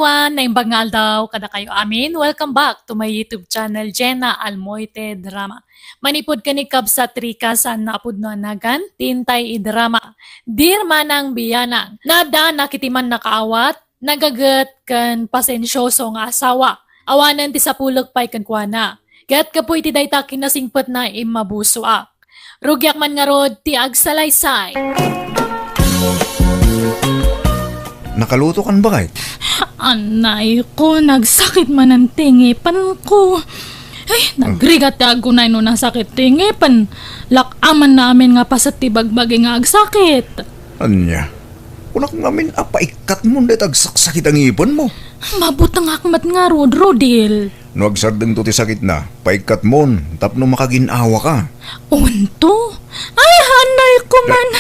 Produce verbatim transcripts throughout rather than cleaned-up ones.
Wan, naimbag nga aldaw kadakayo amin. Welcome back to my YouTube channel, Jenna Almoite Drama. Manipud ken ni Kabsat Rica, saan nga a pudno a nagan, ti intay idrama. Dear Manang Biyanang, naaddaannak iti mannakaawat, nagaget ken pasensioso nga asawa. Awanen ti sapulek pay kenkuana. Ket gapu iti dayta kinasingpetna, immabusoak. Rugiak man ngarud ti agsalaysay. Nakalutokan, baket? Anay ko, nagsakit manen ti ngipenko. Ay, nagrigat ti agunay no nasakit ti ngipen. Lak-amanna amin nga paset ti bagbagi nga agsakit. Ania? Kunak ngamin a paikkatmon dayta agsaksakit a ngipenmo. Mabutengak met ngarud, Rodel. No agsardengto ti sakitna, paikkatmon tapno makagin-awaka. Unto? Ay, anay ko man.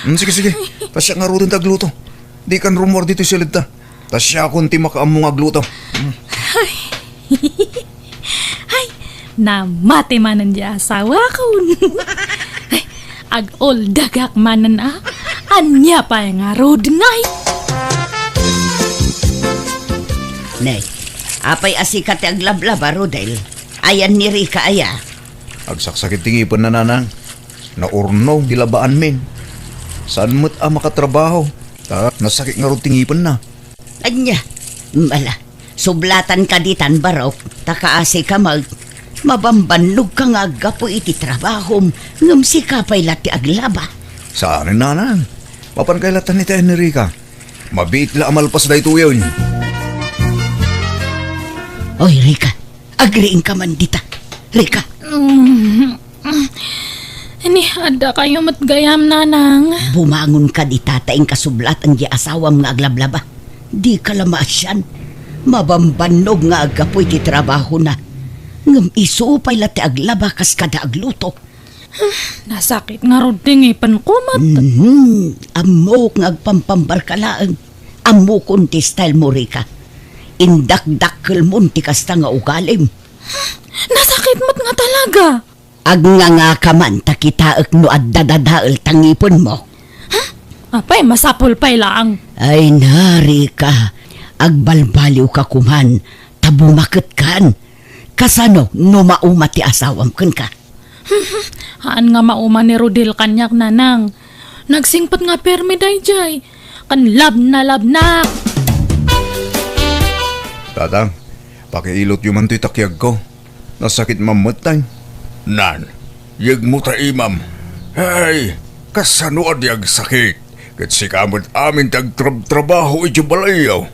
Hmm, sige, sige. Ta siak ngaruden ti agluto. Dikan rummuar ditoy siledta. Ta siakon ti makaammo nga agluto. Ay, namati manen ti asawakon. Ay, aguldagak manen a. Ania pay ngarud ngay? Ne, apay a sika ti aglablaba, Rodel? Ayan ni Rica aya? Agsaksakit ti ngipenna, nanang. Naurnog ti labaanmin. Saan met a makatrabaho. Ta nasakit ngarud ti ngipenna. Ania? Mala, sublatan ka ditan, barok, ta kaasi ka met. Mabambannogka nga aggapu iti trabahom, ngem sika pay la ti aglaba. Saan, nanang. Mapan kay latan iti ni Rica. Mabiit la a malpas daytoyen. Oy, Rica, agriingka man dita. Rica. Mm. Ni, adda kayo met gayam, nanang. Bumangon ka dita ta inkasublatan di asawam nga aglablaba. Di ka la maasian. Mabambannog nga aggapu iti trabahona. Ngem isu pay la ti aglaba kas kada agluto. Nasakit ngarud ti ngipenko met. Mhm. Ammok nga agpampambarka laeng. Ammokon ti style mo, Rica. Indakdakkelmon ti kasta nga ugalim. Nasakit met nga talaga. Agngangaka man ta kitaek no adda dadael ta ngipenmo. Apay, masapul pay laeng. Ay, Rica, agbalbaliwka koman ta bumaketkan. Kasano no mauma ti asawam kenka? Haan nga mauma ni Rodel kaniak, nanang. Nagsingpet nga permi daydiay. Ken labnalabnak. Tatang, pakiilotyo man toy takiagko. Nasakit mammettay. Nan, yegmo ta imam. Ay, kasano a di agsakit? Ket sika met amin ti agtrabtrabaho iti balayyo.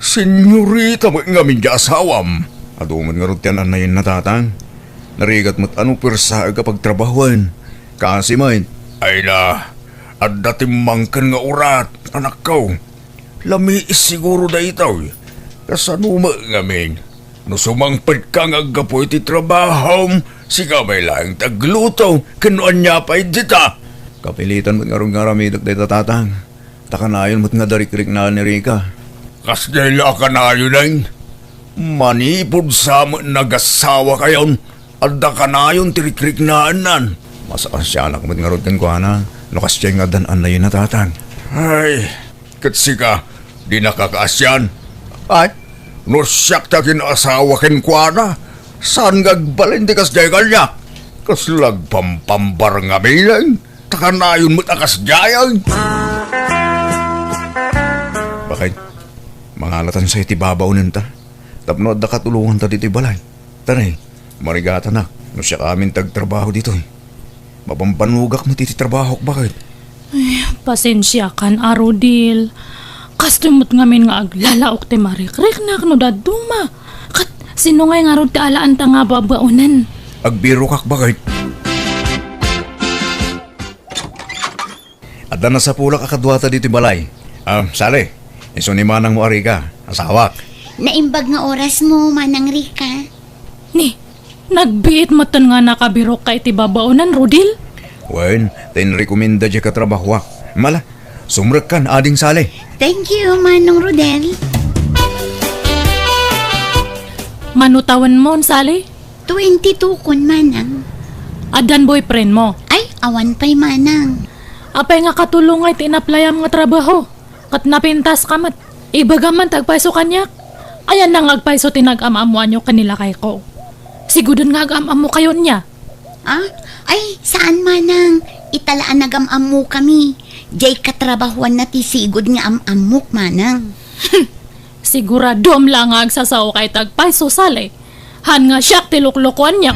Senyorita met ngamin ti asawam. Adu met ngarud ti an-annayenna, tatang. Narigat met a no puersaek a pagtrabahoen. Kaasi met. Ay na, adda timmangken nga urat, anakko. Lami siguro daytoy. Kasano met ngamin? No sumangpetka nga aggapu iti trabahom, sika pay laeng ti agluto, ken no ania pay dita. Kapilitan met ngarud nga aramidek dayta, tatang. Ta kanayon met nga darikriknaan ni Rica. Kasdiay la a kanayonen? Manipud sa met nagasawakayon, adda kanayon ti rikriknaennan. Masakasianak met ngarud kenkuana, no kasdiay nga addan-annayenna, tatang. Ay, ket sika, dinaka kaasian? Ay, no siak ti aginaasawa kenkuana, saan nga agbalin ti kasdiay kaniak? Kasla agpampambar ngamin, ta kanayon met a kasdiay. Baket, mangalatan sa iti babaonenta. Tapno adda katulonganta ditoy balay. Tara, marigatanak, no siak amin ti agtrabaho ditoy. Mabambannogak met iti trabahok, baket. Ay, pasensiakan a, Rodel. Kastoy met ngamin nga aglalaok ti marikriknak no dadduma. Ket sino ngay ngarud ti alaanta nga babaonen? Agbirokak, baket. Adda nasapulak a kaduata ditoy balay. Ah, Sally, isu ni manangmo a Rica, asawak. Naimbag nga orasmo, Manang Rica. Ni, nagbiit metten nga nakabirokka iti babaonen, Rodel? Wen, ta inrekomenda diay katrabahoak. Mala, sumrekkan, Ading Sally. Thank you, Manong Rodel. Mano tawenmon, Sally? Twenty-two kon, Manang. Addan boyfriendmo? Ay, awan pay, Manang. Apay nga katulongay ti inaplayam nga trabaho? Ket napintaska met. Ibagam man ti agpayso kaniak. Ayanna nga agpayso ti nag-am-ammoanyo ken ni lakayko. Siguden nga agam-ammokayo nia. Ah? Ay, saan, manang. Ita la a nagam-ammokami. Diay katrabahoanna ti sigud nga am-ammok, manang. Siguradom la nga agsasaoka iti agpayso, Sally. Han nga siak ti luklukuanyo.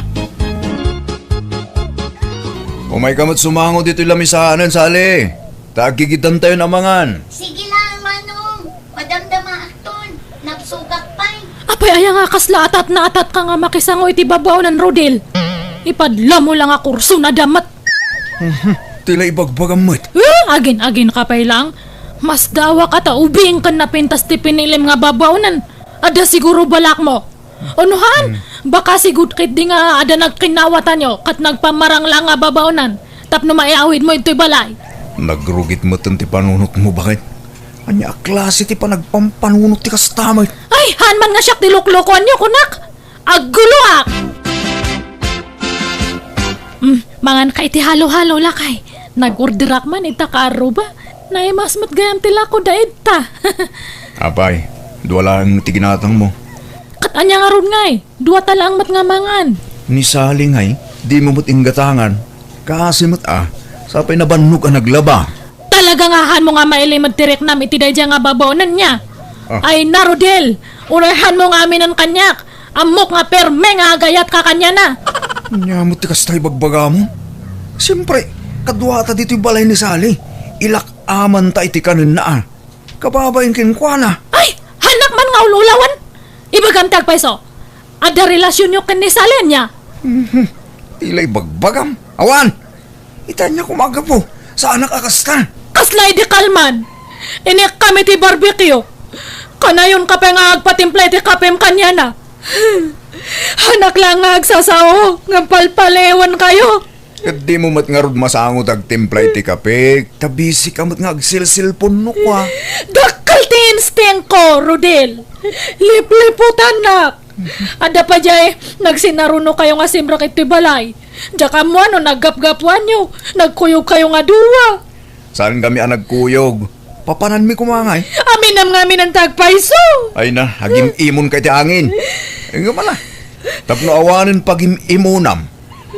Umayka met sumango ditoy lamisaanen, Sally. Ta aggigitantayon a mangan. Sige lang, Manong. Madamdamaakton. Nabsogak pay. Apay, aya nga kasla atat na atat ka nga makisango iti babaonan, Rodel? Ipadlamo la nga kursunada met. Mhm. Ti la ibagbagam met. Eh, agin-agin ka pay lang. Masdaawak a ta ubing ken napintas ti pinilim nga babaonan. Adda siguro balakmo. Unuhan, baka sigud ketdi nga adda nagkinnawatanyo ket nagpammarang la nga babaonan tapno maiawidmo itoy balay. Nagrugit metten ti panunotmo, baket. Ania a klase ti panagpampanunot ti kasta met? Ay, han man nga siak ti luklukuanyo, kunak! Agguloak! Mm, mangan ka iti halo-halo, lakay. Nag-orderak man ita ka arruba. Naimas met gayam ti lako da ita. Apay, dua laeng ti ginatangmo. Ket ania ngarud ngay? Dua ta laeng met nga mangan. Ni Sally ngay, dimo met inggatangan. Kaasi met a, sapay nabannog a naglaba. Talaga nga hanmo nga mailimed ti riknam iti daydiay nga babaonan nia? Ah. Ay na, Rodel, uray hanmo nga aminen kaniak. Ammok nga perme nga agayatka kaniana. Ania met ti kasta ibagbagam? Siempre, kaduata ditoy balay ni Sally. Ilak-amanta iti kanenna a. Kababain kenkuana. Ay, hanak man nga ul-ulawen. Ibagam ti agpayso. Adda relasionyo ken ni Sally ania? Mhm. Ti la ibagbagam. Awan. Ita ania koma a gapu. Saanak a kasta. Kasla idi kalman. Inikkam iti barbecue. Kanayon ka pay nga agpatimpla iti kapem kaniana. Hanak la nga agsasao ngem palpaliwenkayo. Ket dimo met ngarud masango ti agtimpla iti kape, ta busy ka met nga agselselpon no kua. Dakkel ti instinko, Rodel. Lipliputannak. Adda pay diay nagsinarunokayo nga simrek iti balay. Diak ammo no naggapgapuanyo, nagkuyogkayo nga dua. Saankami a nagkuyog. Papananmi koma ngay. Aminam nga aminan ti agpayso. Ay na, agim-imonka iti angin. Ngem ala, tapno awanen pagim-imonam,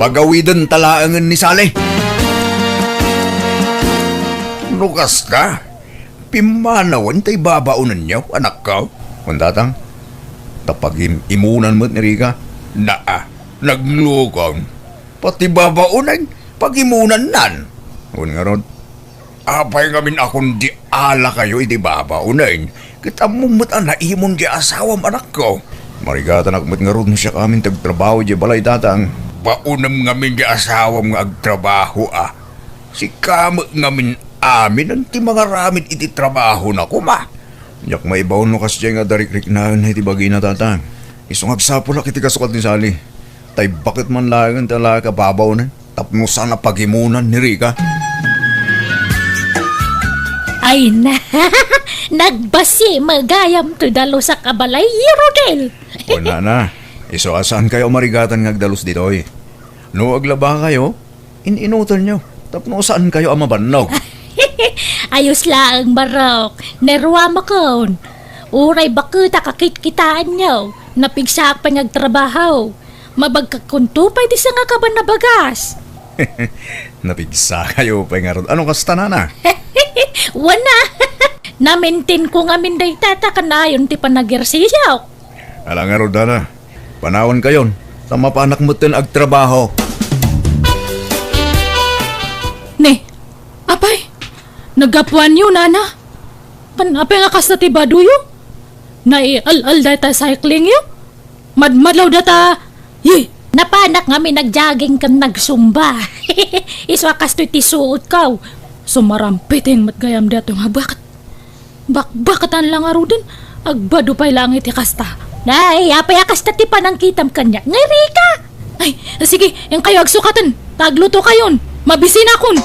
pagawidenta laengen ni Sally. No kasta, pimmanawen ta ibabaonenyo, anakko. Wen tatang, ta pagim-imonan met ni Rica. Naa, naglukong. Pati babaonen, pagimonannan. Wen ngarud, apay ngamin a kundi alakayo iti babaonen? Ket ammom met a naimon ti asawam, anakko. Marigatanak met ngarud no siak amin ti agtrabaho idiay balay, tatang. Baonem ngamin ti asawam nga agtrabaho a. Sika met ngamin aminen ti mangaramid iti trabahona koma. Diak maibaon no kasdiay nga adda rikriknaenna iti bagina, tatang. Isu nga agsapulak iti kasukat ni Sally. Ta ibaket man laengen ti alaek a babaonen tapno saan a pagimonan ni Rica. Ay na, nagbasi met gayam ti dalusak a balay, Rodel. O, nana, isu a saankayo a marigatan nga agdalus ditoy. No aglabakayo, in-inutanyo tapno saankayo a mabannog. Ayos laeng, Barok. Naruamakon. Uray baket a kakitkitaenyo, napigsaak pay nga agtrabaho. Mabagkakon to pay ti sangakaban a bagas. Napigsakayo pay ngarud. Ano kasta, nana? Wana. Namintinko ngamin dayta ta kanayon ti panagersisyo. Ala ngarud, nana. Panawankayon, ta mapanak metten agtrabaho. Ne, apay, naggapuanyo, nana? Pan, apay nga kasta ti badoyo? Naial-al dayta cyclingyo? Madmadlaw data, yi! Napanak ngamin nag-jogging ken nagsumba. Isu a kastoy ti suotko. Sumarampiting met gayam daytoy nga baket. Bakbakatan la ngaruden, agbado pay laeng iti kasta. Nay, apay a kasta ti panangkitam kaniak, nga Rica? Ay, sige, inkayo agsukaten, ta aglutokayon, mabisinakon.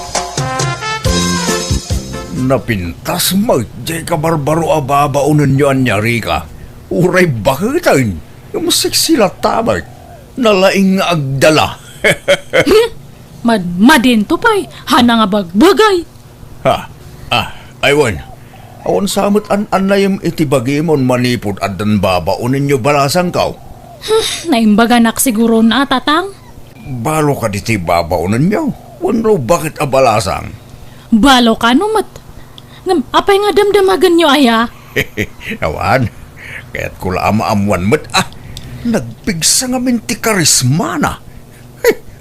Napintas met diay kabarbaro a babaonenyo ania, Rica. Uray baketen, ngem sexy latta met. Nalaing nga agdala. Hmm? Madmadinto pay, hana nga bagbagay. Ha? Ah, ay wen. Awan sa met an-annayem iti bagimon manipud addan babaonenyo balasangko. Hmm, naimbaganak siguron a, Tatang. Balo kadi ti babaonenyo? Wenno baket a balasang? Balo kano met. Ngem, apay nga damdamagenyo aya? Awan. Kayatko la a maammuan met a. Nagpigsa ngamin ti karismana.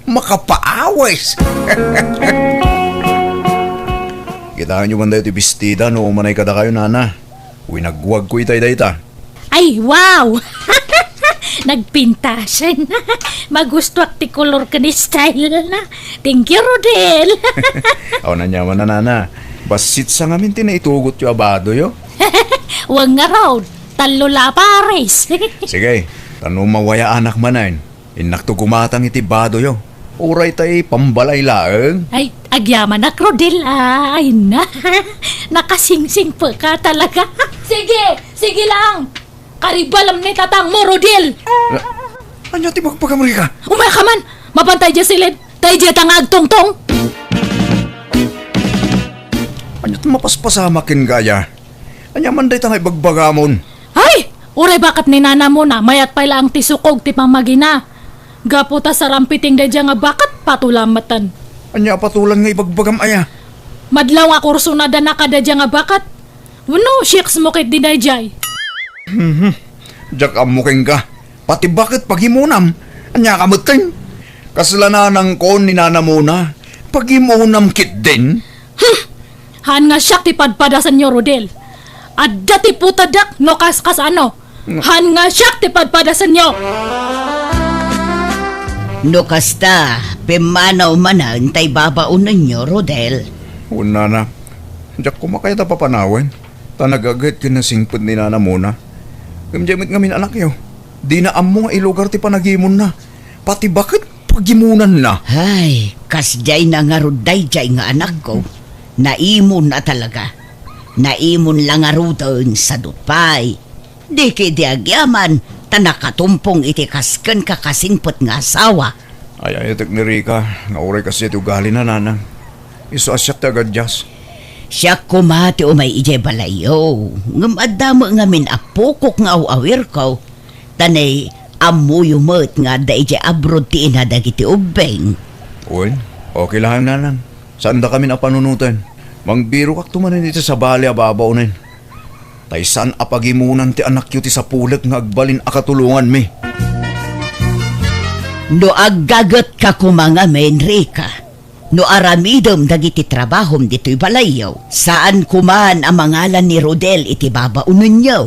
Makapaawis. Kitaenyo man dayo ti bestida no umanay kadakayo, nana. Winagwagko itay dayta. Ay, wow! Nagpintasen. Magustuak ti kolor ken style na. Thank you, Rodel. Awan aniaman a, nana. Bassit sa ngamin ti naitugotyo a badoyo. Wen ngarud, tallo la a pares. Sige, ta no mawayaanak manen, innakto gumatang iti badoyo. Uray tay pambalay laeng. Ay, agyamanak, Rodel, a. Ay na. Nakasingsingpet ka talaga. Sige, sige lang. Karibalem ni tatangmo, Rodel. A-, ania ti bagbagam, Rica? Umayka man. Mapantay dia siled. Tay diata nga agtungtong. Ania ti mapaspasamak kenka aya? Ania man dayta nga ibagbagamon? Ay! Uray baket ni nanamona, mayat pay laeng ti sukog ti pammagina. Gapu ta sarampiting daydiay nga baket, patolam metten. Ania a patolan nga ibagbagam aya? Madlaw nga kursona dana kadadia nga baket. Wenno, siyeks mo ketdi daydiay. Mhm. Diak ammo kenka. Pati baket pagimonam. Ania ka metten? Kasla nanangko ni nanamona. Pagimonam ketdin? Hmm. Haan nga siak ti padpadasenyo, Rodel. Adda ti putadak no kaskas ano. Haan nga siak ti padpadasenyo. No kasta, pimmanaw manen tay babaonenyo, Rodel. Wen, nana. Diak koma kayat a papanawen. Ta nagaget ken nasingpet ni nanamona. Ngem diay met ngamin anakyo. Dina ammo nga ilugar ti panagimonna. Pati baket pagimonanna. Ay, kasdiay na ngarud daydiay nga anakko. Naimon a talaga. Naimon la ngaruden, sadut pay. Di ketdi agyaman, ta nakatumpong iti kas kenka kasingpet nga asawa. Ay-ayatek ni Rica nga uray kasdiay ti ugalina, nanang. Isu a siak ti agadias. Siak koma ti umay idiay balayyo, ngem adda met ngamin a pukok nga aw-awirko. Ta nay, ammoyo met nga adda idiay abroad ti ina dagiti ubbing. Wen, okay laeng, nanang. Saandakamin a panunoten. Mangbirokakto manen iti sabali a babaonen. Tay saan a pagimonan ti anakyo ti sapulek nga agbalin a katulonganmi. No aggagetka koma ngamin, Rica, no aramidem dagiti trabahom ditoy balayyo, saan koman a mangalan ni Rodel iti babaonenyo.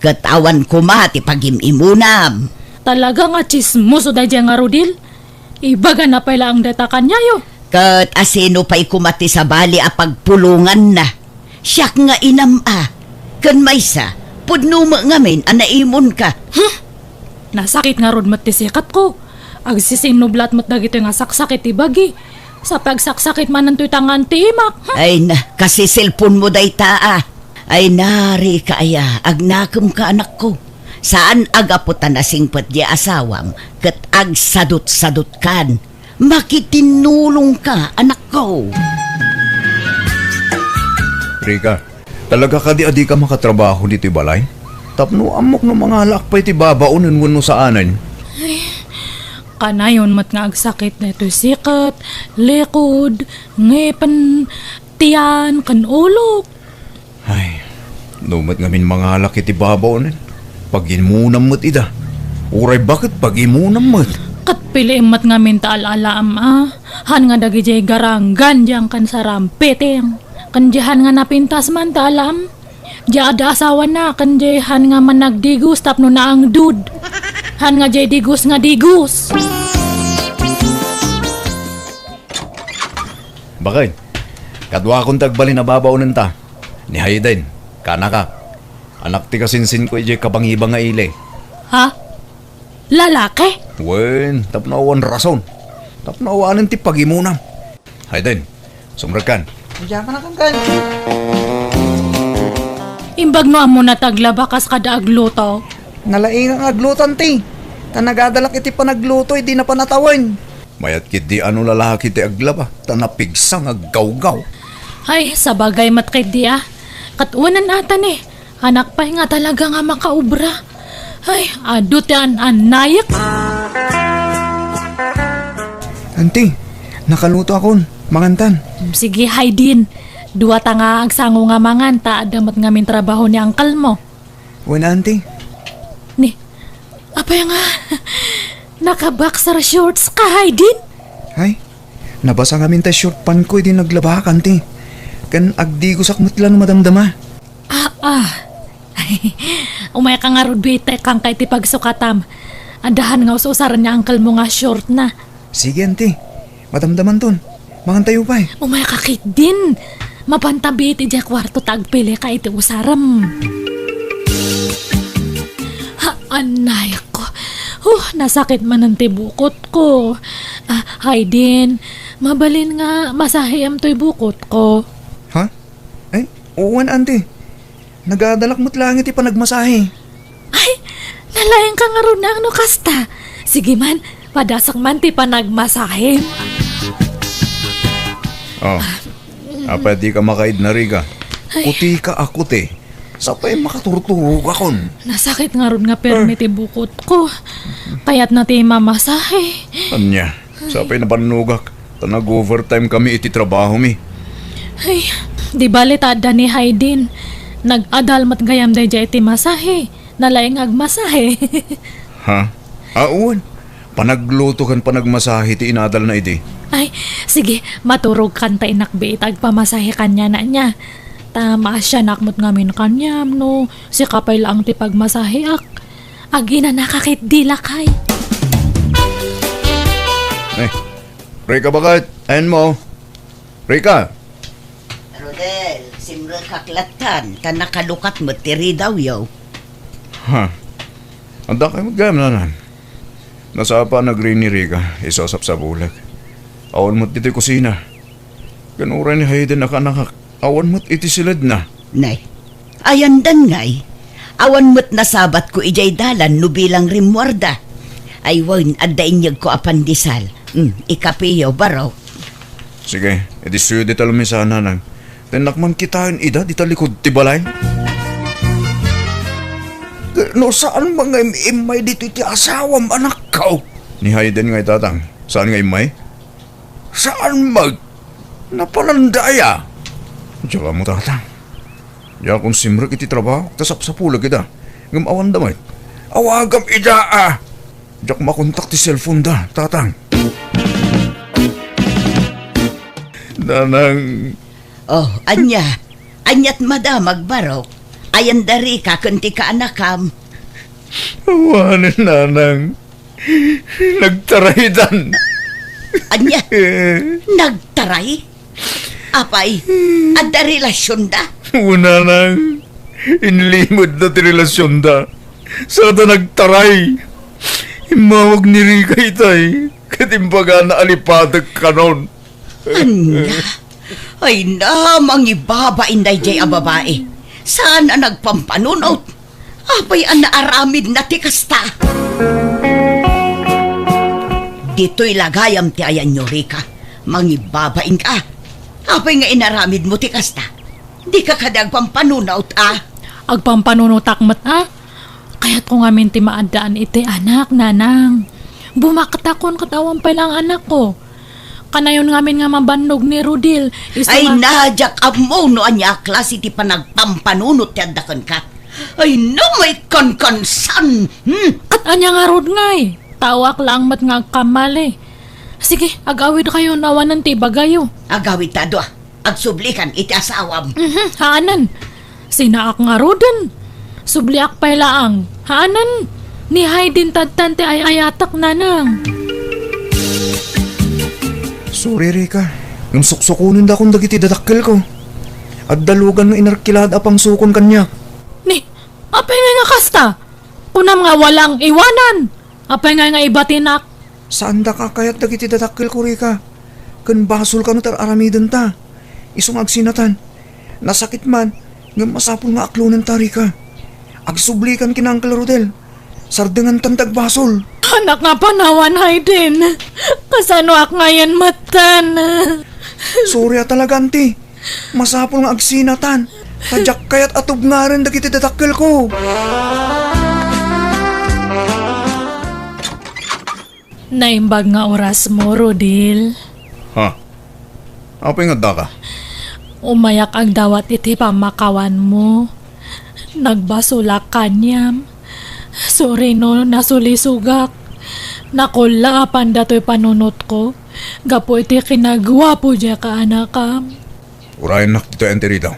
Ket awan koma ti pagim-imonam. Talaga nga tsismoso daydiay nga Rodel. Ibagana pay laeng dayta kaniayo. Ket asino pay koma ti sabali a pagpulonganna? Siak nga inam a. Ken maysa, pudno met ngamin a naimonka. Huh? Nasakit ngarud met ti sikatko. Agsisinublat met dagitoy nga saksakit ti bagi. Sa pagsaksakit manen toy tangan ti imak. Huh? Ay na, kasiselponmo dayta a. Ay na, Rica aya, agnakemka, anakko. Saan a gapu ta nasingpet diay asawam ket agsadutsadutkan. Makitinnulongka, anakko. Rica, talaga kadi a dika makatrabaho ditoy balay? Tapno ammok no mangalaak pay ti babaonen wenno saanen. Ay, kanayon met nga agsakit daytoy sikat, likod, ngipen, tiyan, ken ulok. Ay, no met ngamin mangalak iti babaonen, pagimonam met ida. Uray baket pagimonam met. Ket piliem met ngamin ta al-alaam a, han nga dagidiay garanggan diay ken sarampiting. Ken diay han nga napintas man ta alaam. Diay adda asawana, ken diay han nga managdigos tapno naangdud. Han nga diay digos nga digos. Bakay, kaduakon ti agbalin a babaonenta. Ni Hayden, kanakak. Anak ti kasinsinko idiay kabangibang nga ili. Ha? Lalaki? Wen, tapno awan rason. Tapno awanen ti pagimonam. Hayden, sumrekkan. Diyan ka na, Kangkay. Imbag no ammona ti aglaba kas kada agluto. Nalaing nga aglutan ti. Ta nagadalak iti panagluto, idi napan a tawen. Mayat ketdi a no lalaki ti aglaba, ta napigsa nga aggawgaw. Ay, sabagay met ketdi a. Ket wen ata ni, anak pay nga talaga nga makaobra. Ay, adu ti an-annayek. Auntie, nakaluto akon. Mangantan. Sige, Haydin. Duata nga agsango nga mangan, ta adda met ngamin trabaho ni uncle mo. Wen, auntie. Ni, apay nga, naka-boxer shorts ka, Haydin? Ay, nabasa ngamin ta short pant ko idi naglabak, auntie. Ken agdigosak met la no madamdama. Ah, ah. Umayka ngarud, bite, kangkay ti pagsukatam. Addahan nga us-usaren ni uncle mo nga short na. Sige, auntie. Madamdamanton. Mangantayo pay. Umayka ketdin. Mapanta bite idiay kuarto ta agpilika iti usarem. Ha, annay ko. Huh, nasakit manen ti bukot ko. Ah, Haydin, mabalin nga masahiam toy bukot ko. Ha? Ay, wen, auntie. Nagadalak met laeng iti panagmasahe. Ay, nalaingka ngarud no kasta. Sige man, padasak man ti panagmasahe. Oh, apay dika makaidna, Rica? Ay. Kutika a kuti. Sapay makaturturogakon. Nasakit ngarud nga permi ti bukot ko. Kayatna ti mamasahe. Ania? Sapay nabannogak, ta nag-overtime kami iti trabahomi. Ay, di bale ta adda ni Haydin. Nag-adal met gayam daydiay iti masahe. Nalaing nga agmasahe. Ha? Awan. Panagluto ken panagmasahe ti inadalna idi. Ay, sige, maturogkan ta inakbi ita agpamasahe kaniana nia. Ta maasianak met ngamin kaniam no sika pay laeng ti pagmasaheak. Aginanaka ketdi, lakay. Eh, Rica, baket? Ayanmo? Rica? Rodel, simrekak lattan, ta nakalukat met ti ridawyo. Ha? Adda kay met gayam, Nanang? Nasapa nagrini Rica, isu a sapsapulek. Awan met ditoy kusina. Ken uray ni Haydin a kaanakak, awan met iti siledna. Nay, ayandan ngay. Awan met nasabatko idiay dalan no bilang rimmuarda. Ay wen, adda inyegko a pandesal. Hmm, ikapeyo, barok. Sige, idi suyo dita lumisan, Nanang. Tennak man kitaen ida dita likod ti balay. No saan man nga im-immay ditoy ti asawam, anakko? Ni Haydin ngay, Tatang. Saan nga immay? Saan met? Napalandaya. Diak ammo, Tatang. Diakon simrek iti trabaho, ta sapsapulek ida. Ngem awanda met. Awagam ida, a. Diak makontak ti cellphone da, Tatang. Nanang. Oh, ania? Aniat madamag, barok? Ayan da Rica ken ti kaanakam. Awanen, Nanang. Nagtaraydan. Ania? Nagtaray? Apay, adda relasionda? Wen, Nanang. Inlimedda ti relasionda. Sada nagtaray. Immawag ni Rica itay. Ket imbagana a lipatek kanon. Ania? Ay na, mangibabain daydiay a babai. Saan a nagpampanunot? Apay a naaramidna ti kasta? Ditoy la gayam ti ayanyo, Rica. Mangibabainka. Apay nga inaramidmo ti kasta? Dika kadi agpampanunot, a? Agpampanunotak met, a? Kayatko ngamin ti maaddaan iti anak, Nanang. Bumaktakon ket awan pay laeng anakko. Kanayon ngamin nga mabannog ni Rodel, isu Ay, nga na, diak ammo no ania a klase ti panagpampanunot ti adda kenka. Ay, no, may kankansan! Hmm? Ket ania ngarud ngay? Taoak laeng met nga agkamali. Sige, agawidkayo no awanen ti ibagayo. Agawidta a dua. Agsublikan iti asawam. Mhm, haanen. Sinaak ngaruden. Subliak pay laeng. Haanen. Ni Haydin tattan ti ay-ayatek, Nanang. Sorry, Rica. Ngem suksukonendakon dagiti dadakkelko. Adda lugan nga inarkilada a pangsukon kaniak. Ni, apay ngay nga kasta? Kunam nga walang iwanan. Apay ngay nga ibatinak? Saandaka a kayat dagiti dadakkelko, Rica. Ken basol kano ti ar-aramidenta. Isu nga agsinatan. Nasakit man, ngem masapul nga aklonenta, Rica. Agsublikan ken Uncle Rodel. Sardengantan ti agbasol. Anak nga panawan, Haydin. Kasanoak ngayen metten? Sorry a talaga, Auntie. Masapul nga agsinatan. Ta diak kayat a tubnganen dagiti dadakkelko. Naimbag nga orasmo, Rodil. Ha? Apay nga addaka? Umayak agdawat iti pammakawanmo. Nagbasolak kaniam. Sorry no nasulisogak. Nakullaapan datoy panunotko gapu iti kinaguapo diay kaanakam. Urayennak ditoy, Auntie Rita.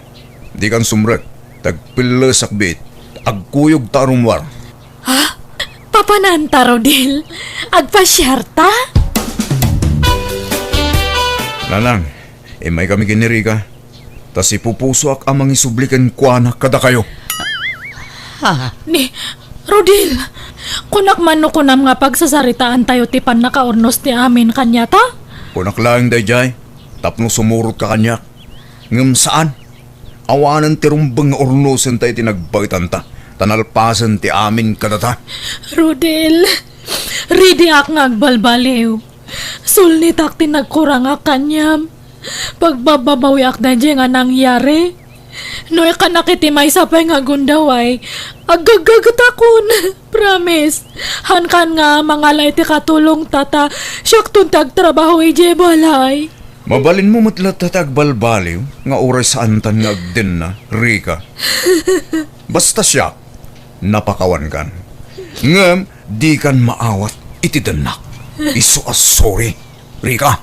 Dikan sumrek. Tagpillesak biit. Agkuyogta a rummuar. Ha? Papananta, Rodil? Agpasiarta? Nanang, immaykami ken ni Rica. Ta sipupusoak a mangisubli kenkuana kadakayo. Ha? Ni, Rodil, kunak man no kunam nga pagsasaritaantayo ti pannakaurnos ti amin kaniata? Kunak laeng daydiay, tapno sumurotka kaniak. Ngem saan. Awanen ti rumbeng nga urnosenta iti nagbaetanta, ta nalpasen ti amin kadata. Rodel, ridiak nga agbalbaliw. Sulnitak ti nagkurangak kaniam. Pagbabbabawiak daydiay nga nangyari. No ikanak iti maysa pay nga gundaway, aggaggagetakon. Promise. Hankan nga mangala iti katulongta ta siakton ti agtrabaho idiay balay. Mabalinmo met latta ti agbalbaliw nga uray saantan nga agdenna, Rica. Basta siak, napakawankan. Ngem dikan maawat iti dennak. Isu a sorry, Rica.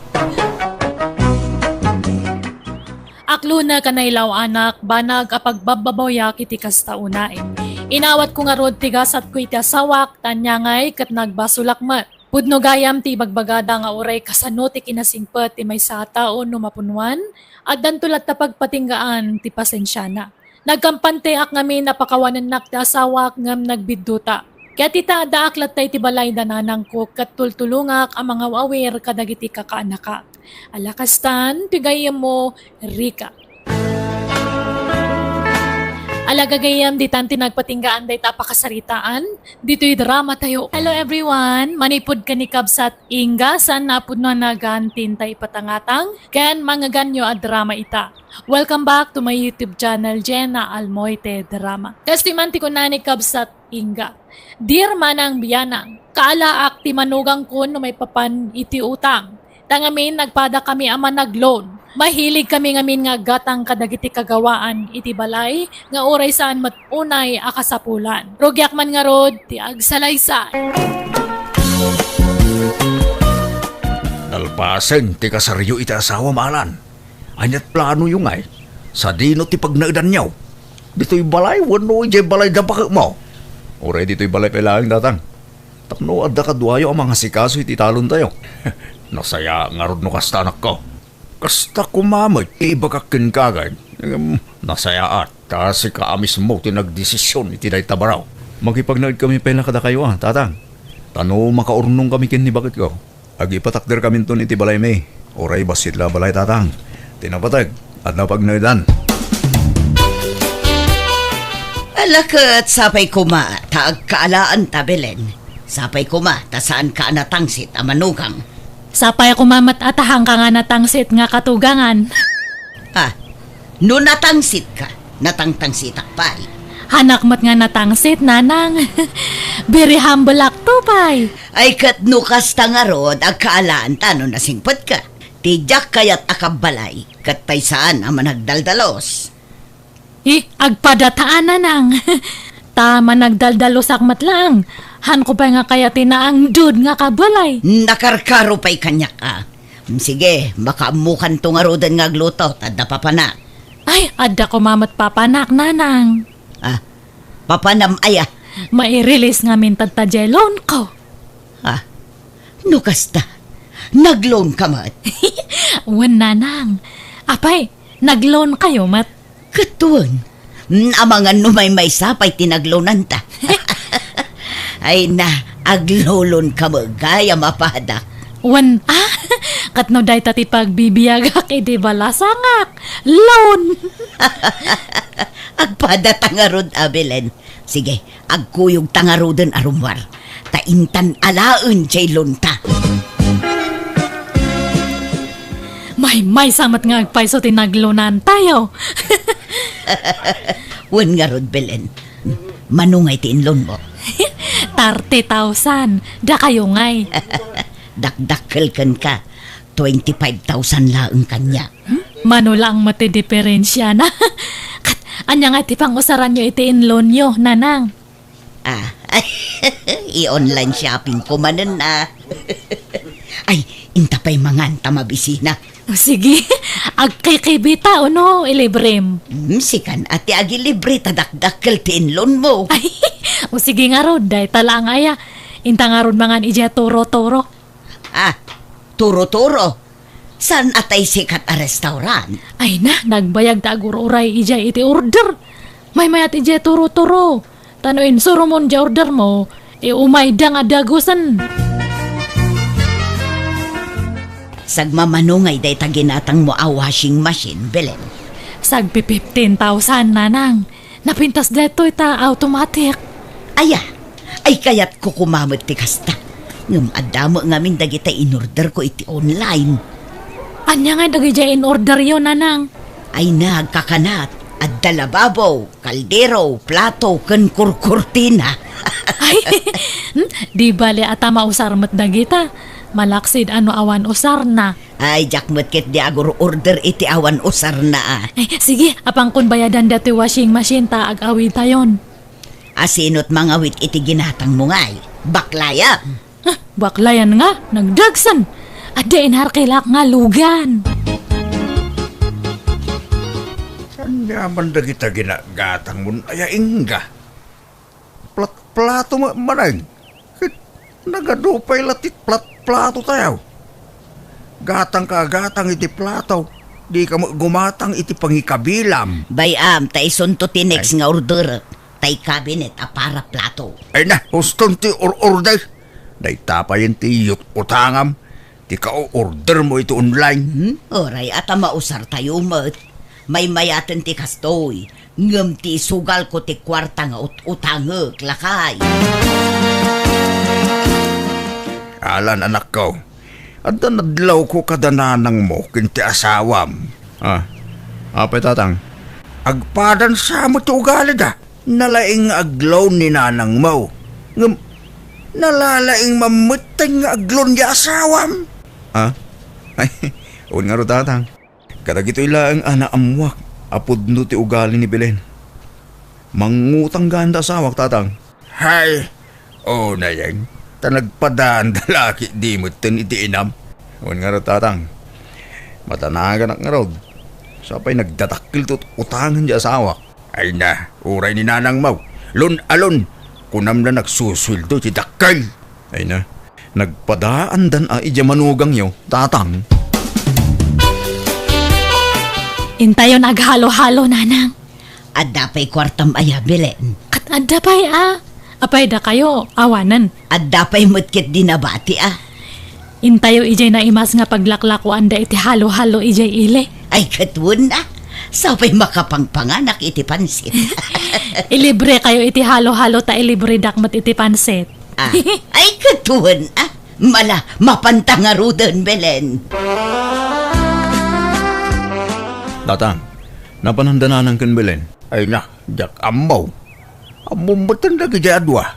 Aklonek a nailaw-anak, banag a pagbabbabawiak iti kasta unay. Inawatko ngarud ti gasatko iti asawak, ta ania ngay ket nagbasolak met. Pudno gayam ti ibagbagada nga uray kasano ti kinasingpet ti maysa a tao no mapunnuan, addanto latta pagpatinggaan ti pasensiana. Nagkampanteak ngamin a pakawanennak ti asawak ngem nagbidduta. Ket ita, addaak latta iti balay da nanangko ket tultulongak a mangaw-awir kadagiti kakaanakak. Ala kastan, ti gayyemmo, Rica. Ala gagayyem, ditan ti nagpatinggaan dayta a pakasaritaan, ditoy drama tayo. Hello everyone! Manipud ken ni Kabsat Inga, saan nga pudno a nagan ti inta ipatangatang, ken mangngeganyo a drama ita. Welcome back to my YouTube channel, Jenna Almoite Drama. Kastoy man ti kuna ni Kabsat Inga. Dear Manang Bianang, kaalaak ti manugangko no maipapan iti utang. Ta ngamin, nagpadakami a managloan. Mahilig kami ngamin nga aggatang kadagiti kagawaan iti balay nga uray saan met unay a kasapulan. Rugiak man ngarud ti agsalaysay. Nalpasen ti kasaryo iti asawam, Alan. Ania't planoyo ngay? Sadino ti pagnaedanyo? Ditoy balay wenno idiay balay da baketmo? Uray ditoy balay pay laeng, Tatang. Tapno adda kaduayo a mangasikaso iti talontayo. Nasayaat ngarud no kasta, anakko. Kasta koma met ti ibagak kenka, agay. Ngem nasayaat, ta sika a mismo ti nagdesisyon iti dayta baro. Makipagnaedkami pay la kadakayo, a, Tatang. Ta no makaurnongkami ken ni baketko, agipatakderkaminton iti balaymi. Uray bassit la a balay, Tatang. Ti napateg, adda pagnaedan. Ala ket sapay koma ta agkaalaanta, Belen. Sapay koma ta saanka a natangsit a manugang. Sapay koma met a tahanka nga natangsit nga katugangan. Ah, no natangsitko, natangtangsitak pay. Hanak met nga natangsit, Nanang. Very humble-akto pay. Ay, ket no kasta ngarud, agkaalaanta no nasingpetka. Ti diak kayat a kabbalay, ket pay saan a managdaldalos. Eh, agpadataan, Nanang. Ta managdaldalusak met laeng. Hanko pay nga kayat ti naangdud nga kabalay. Nakarkaro pay kaniak, a. Sige, makaammokanto ngaruden nga agluto, ta adda papanak. Ay, adda koma met papanak, Nanang. Ah, papanam aya? Mairilis ngamin tatta diay loanko. Ah, no kasta, nagloanka met? Wen, Nanang. Apay, nagloankayo met? Ket wen, amangan no maymaysa pay ti nagloananta. Ay na, agloloanka met gayam a pada. Wen, ah, ket no dayta ti pagbibiagak idi balasangak, loan. Agpadata ngarud, a Belen. Sige, agkuyogta ngaruden a rummuar. Ta intan alaen diay loanta. Maymaysa met nga agpayso ti nagloanantayo. Wen ngarud, Belen, mano ngay ti inlonmo? Thirty thousand. Dakayo ngay. Dakdakkel kenka, twenty-five thousand laeng kaniak. Mano laeng met ti diferensiana. Kat, ania ngay ti pangusaranyo iti inlonyo, Nanang? Ah, i-online shopping ko manen, ah. Ay, inta pay mangan ta mabisina. O sige, agkikibita, uno, ilibrem. Hmm, sikan a ti agilibre ta dakdakkel ti inlonmo. Ay, o sige ngarud, dayta laeng aya. Inta ngarud mangan idiay Turo-Turo. Ah, Turo-Turo. Saan a tay sikat a restaurant? Ay na, nagbayag ta agur-uray idiay iti order. Maymayat idiay Turo-Turo. Ta no insurumon diay ordermo, iumayda nga dagusen. Sagmamano ngay dayta ginatangmo a washing machine, Belen? Sagpi fifteen thousand, Nanang. Napintas daytoy ta automatic. Aya, ay kayatko koma met ti kasta. Ngem adda met ngamin dagita inorderko iti online. Ania ngay dagidiay in-orderyo, Nanang? Ay nagkakanat, adda lababo, kaldero, plato, ken kurkurtina. Ay, hmm, di bale a ta mausar met dagita. Malaksid a no awan usarna. Ay, diak met ketdi agur-order iti awan usarna, a. Ay, sige, apankon bayadan datoy washing machine ta ag-awidtayon. A, sino't mangawid iti ginatangmo ngay? Baklayan. Ah, baklayan nga, nagdagsen. Adda inharkilak nga lugan. Saan nga man dagita ginagatangmon aya, ingga? Plat-plato met manen. Ket nagadu pay la ti plat-plato tayo. Gatangka a gatang iti plato, dika met gumatang iti pangikabilam. Bay-am, ta isunto ti next nga order, tay cabinet a para plato. Ay na, huston ti or-order. Dayta payen ti yut-, utangam. Ti ka-ordermo iti online. Hmm? Uray a ta mausartayo met. Maymayaten ti kastoy, ngem ti isugalko ti kuarta nga ut-utangek, lakay. Alan, anakko, adda nadlawko kada nanangmo ken ti asawam. Ah, apay, tatang? Agpadan sa met ti ugalida. Nalaing nga agloan ni nanangmo. Ngem, nalalaing mammetten nga agloan ti asawam. Ah? Ay, wen ngarud, tatang. Kadagitoy laeng a naammuak a pudno ti ugali ni Belen. Mangngutang gayam da asawak, tatang. Hay, unayeng, ta nagpadaan da la ketdi metten iti inam. Wen ngarud, tatang. Madanaganak ngarud. Sapay nagdadakkel ti utangen ti asawak. Ay na, uray ni nanangmo, lon-alon, kunam la nagsusueldo ti dakkel. Ay na, nagpadaandan a idiay manugangyo, tatang. Intayon aghalo-halo, nanang. Adda pay kuartam aya, Belen? Ket adda pay a. Apay dakayo, awanen. Adda pay met ketdi nabati a. Intayo idiay naimas nga paglaklakuanda iti halo-halo idiay ili. Ay, ket wen a. Sapay makapangpanganak iti pansit. Ilibrekayo iti halo-halo ta ilibredak met iti pansit. Ah, ay, ket wen a. Mala, mapanta ngaruden, Belen. Tatang, napananda nanang ken Belen? Ay na, diak ammo. Ammom metten dagidiay a dua.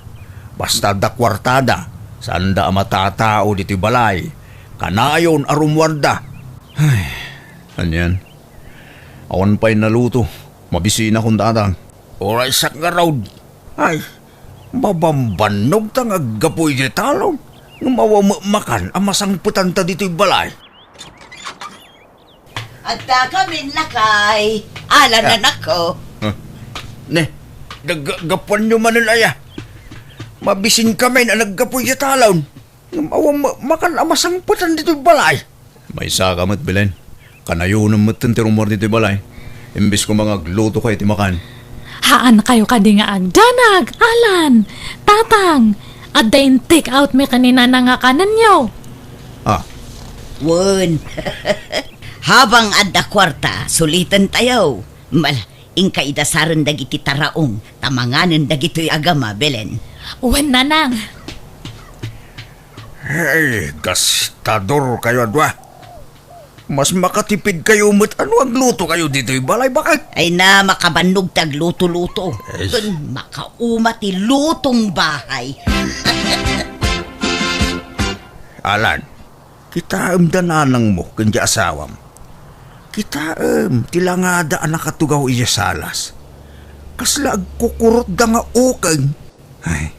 Basta adda kuartada, saanda a matatao ditoy balay. Kanayon a rummuarda. Ay, anian? Awan pay naluto. Mabisinakon, tatang. Uray siak ngarud. Ay, mabambannogta nga aggapu idiay talon. Ngem awan met makan a masangpetanta ditoy balay. Adda kamin, lakay. Alan, ah, anakko. Ah. Ne, gaggapuanyo manen aya. Mabisin kamin a naggapu idiay talon. Ngem awan ma-, makan a masangpetan ditoy balay. Maysa ka met, Belen. Kanayonem metten ti rummuar ditoy balay. Imbes koma nga aglutoka iti makan. Haankayo kadi nga agdanag, Alan, Tatang. Adda in-take out mi ken ni Nanang a kanenyo. Ah. Wen. Habang adda kuarta, sulitentayo. Mal-, inka idasaren dagiti taraong, ta manganen dagitoy agama, Belen. Wen, Nanang. Hey, gastadorkayo a dua. Mas makatipid kayo met a no agluto kayo ditoy balay, baket. Ay na, makabannog ti agluto-luto. Ay. Ken makauma ti lutong bahay. Alan, kitaem da nanangmo ken di asawam. Kitaem ti langada a nakatugaw idiay salas. Kasla agkukurotda nga ukeng. Ay,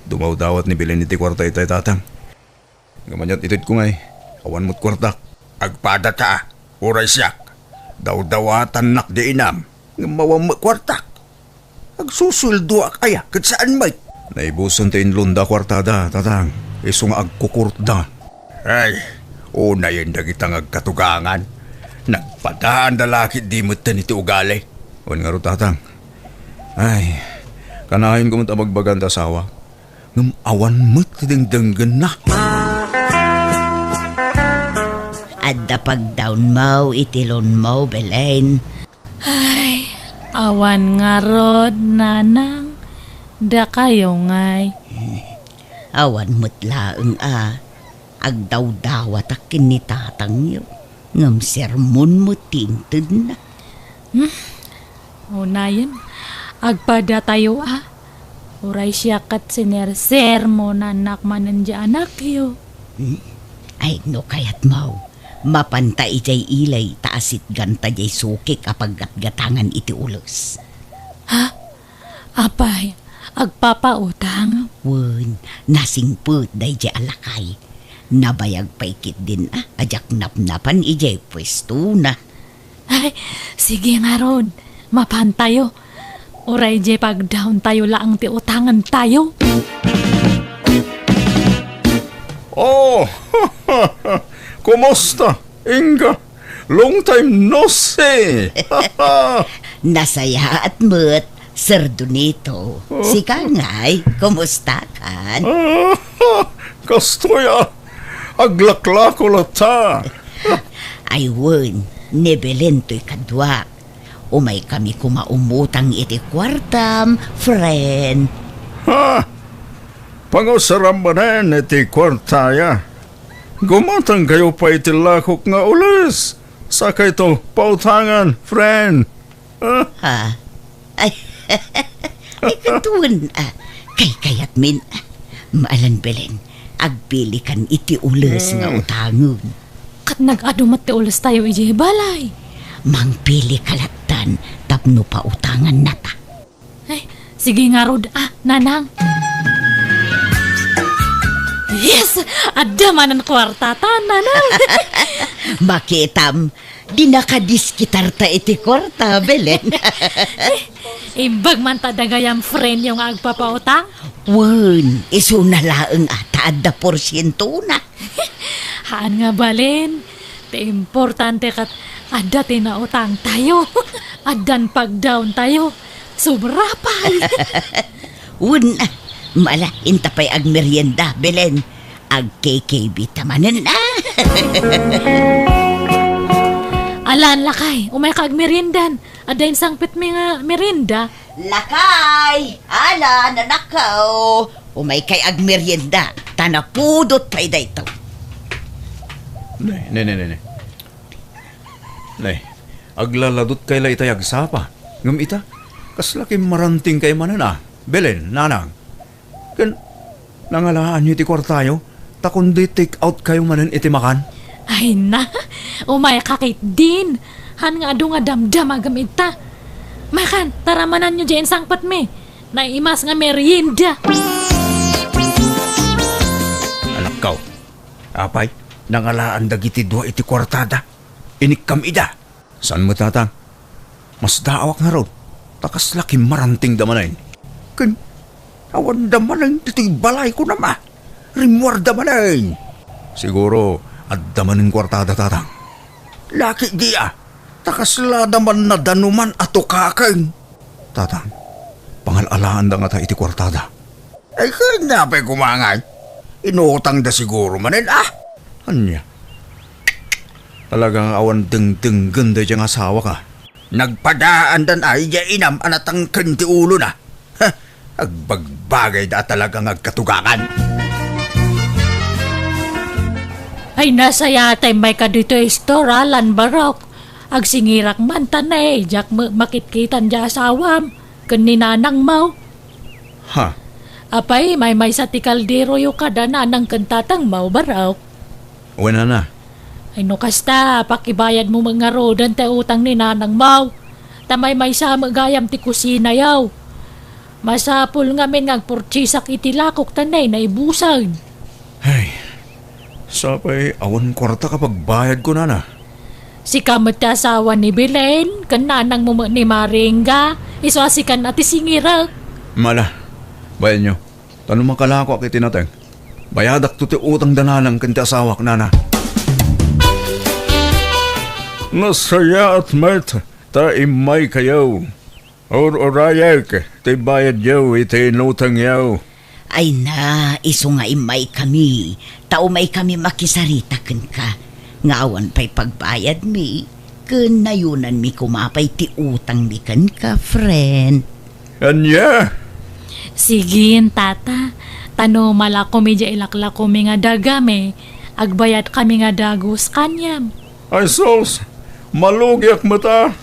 dumawdawat ni Belen iti kuarta itay, Tatang. Ngem aniat itedko ngay, awan met kuartak. Agpadata, uray siak. Dawdawatannak di inam, ngem awan met kuartak. Agsusueldoak aya ket saan met? Naibusen ti inlonda a kuartada, Tatang, isu nga agkukurotda. Ay, unayen dagita nga agkatugangan. Nagpadaanda la ketdi metten iti ugali. Wen ngarud, Tatang. Ay, kanayon ko met a bagbagaan ti asawa. Ngem awan met ti dengdenggenna. Adda pagdawnmo iti lunmo, Belen. Ay, awan ngarud, Nanang. Dakayo ngay. Awan met laeng a agdawdawatak ken ni tatangyo, ngem sermon met ti intedna. Hmm? Unayen, agpadatayo a. Uray siak ket sinersermonannak manen diay anakyo. Hmm? Ay, no kayatmo, mapanta idiay ili ta asitganta diay sukik a paggatgatangan iti ules. Ha? Apay, agpapautang? Wen, nasingpet daydiay a lakay. Nabayag pay ketdin a, a diak napnapan idiay puestona. Ay, sige ngarud, mapantayo. Uray diay pagdawntayo laeng ti utangentayo. Oh, kumusta? Inga, long time no see. Nasayaat met, Sir Donito. Oh. Sika ngay, kumusta kan? Ah, kastoy a, aglaklako latta. Ay wen, ni Belen toy kaduak. Umay kami koma umutang iti kuartam, friend. Ha? Pangusaram manen iti kuartaya. Gumatang kayo pay iti lakok nga ules. Sakayto pautangan, friend. Ah. Ha? Ay, ay, kaduan, ah. Kaykayatmin, ah. Maalan, Belen, agpilikan iti ules nga Hmm. utangen. Ket nag-adu met ti ulestayo idiay balay. Mangpilika lattan tapno pautangannata. Ay, sige ngarud, ah, Nanang. Yes! Adda manen kuartata, Nanang. Makitam, dinaka diskitarta iti kuarta, Belen. Eh, imbag man ta dagayam friendyo nga agpapautang? Wen, isuna laeng a ta adda porsientona. Haan nga balin, ti importante ket adda ti nautangtayo. Addan pagdawntayo. Sobra pay. Wen, mala, inta pay agmerienda, Belen. Agkikibita manen, ah. Alan, lakay, umayka agmeriendan. Adda insangpetmi nga merienda. Lakay, Alan, anakko. Umaykay agmerienda, ta napudot pay daytoy. Ne, ne, ne, ne, ne. Ne, aglaladutkay la itay agsapa. Ngem ita, kasla kimmarantingkay manen a. Belen, Nanang. Ken, nangalaanyo iti kuartayo, ta kundi take out kayo manen iti makan. Ay na, umayka ketdin. Haan nga adu nga damdamagem ita. Makan, taramananyo diay insangpetmi. Naimas nga merienda. Anakko, apay, nangalaan dagiti dua iti kuartada. Inikkam ida. Saan met, Tatang? Masdaawak ngarud, ta kasla kimmarantingda manen. Ken, awanda manen ditoy balay, kunam a. Rimmuarda manen. Siguro, adda manen kuartada, Tatang. Laki di a, ta kaslada man nadanuman a tukaken. Tatang, pangal-alaanda ngata iti kuartada. Ay, ken apay koma ngay? Inutangda siguro manen, ah? Ania? Talaga nga awan dengdenggen daydiay nga asawak, ah. Nagpadaandan ay diay inam a natangken ti ulona. Ha, agbagbagayda a talaga nga agkatugangan. Ay, nasayatay may kadito istor, Alan Barok. Agsingirak man ta ne, diak met makitkitan diay asawam, ken ni nanangmo. Ha? Apay, maymaysa ti kalderoyo kada nanang ken tatangmo, Barok? Wen, nana. Ay, no kasta, pakibayadmo met ngaruden ti utang ni nanangmo. Ta maymaysa met gayam ti kusinayo. Masapul ngamin nga agpurtiesak iti lakok ta ne, naibusen. Ay, sapay awan kuarta a pagbayadko, nana. Sika met ti asawa ni Belen, ken nanangmo met ni Maringga, isu a sikan a ti singirek. Mala, bayanyo. Ta no makalakoak iti nateng, bayadakto ti utang da nanang ken ti asawak, nana. Nasayaat met ta immaykayo. Ur-urayek ti bayadyo iti inutangyo. Ay na, isu nga immaykami, ta umaykami makisarita kenka, nga awan pay pagbayadmi, ken nayonanmi koma pay ti utangmi kenka, friend. Ania? Sige, tata. Ta no malakomi diay ilaklakomi nga dagami, agbayadkami nga dagus kaniam. Ay sus, malugiak met a.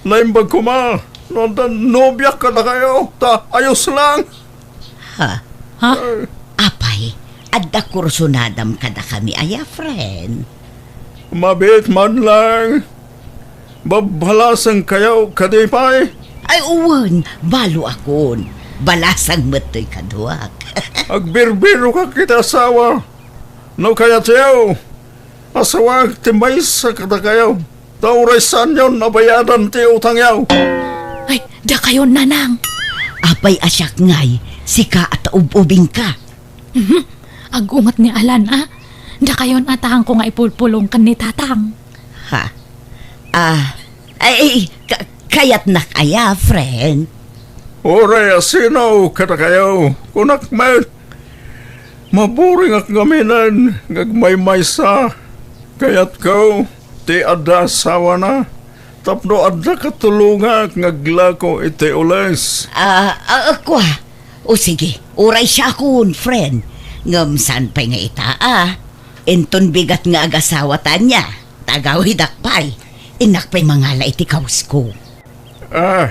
Naimbag koma no adda nobiak kadakayo, ta ayos lang. Ha? Ha? Apay, adda kursunadam kadakami aya, friend? Mabiit man lang. Babbalasangkayo kadi pay? Ay, wen, baloakon. Balasang met toy kaduak. Agbirbirokak iti asawa. No kayatyo, asawak ti maysa kadakayo. Ta uray saanyon a bayadan ti utangyo. Ay, dakayon, nanang. Apay a siak ngay, sika a taub-ubingka. Mhm. Agunget ni Alan, a. Dakayon a taangko nga ipulpulong ken ni tatang. Ha? Ah, ay, ka-, kayatnak aya, friend? Uray a sino kadakayo, kunak met. Maburingak ngaminen nga agmaymaysa. Kayatko ti adda asawana tapno adda katulongak nga aglako iti ules. Ah, ah, kua. O sige, uray siakon, friend. Ngem saan pay nga ita, a. Inton bigat nga agasawata ania, ta agawidak pay. Innak pay mangala iti kawusko. Ah,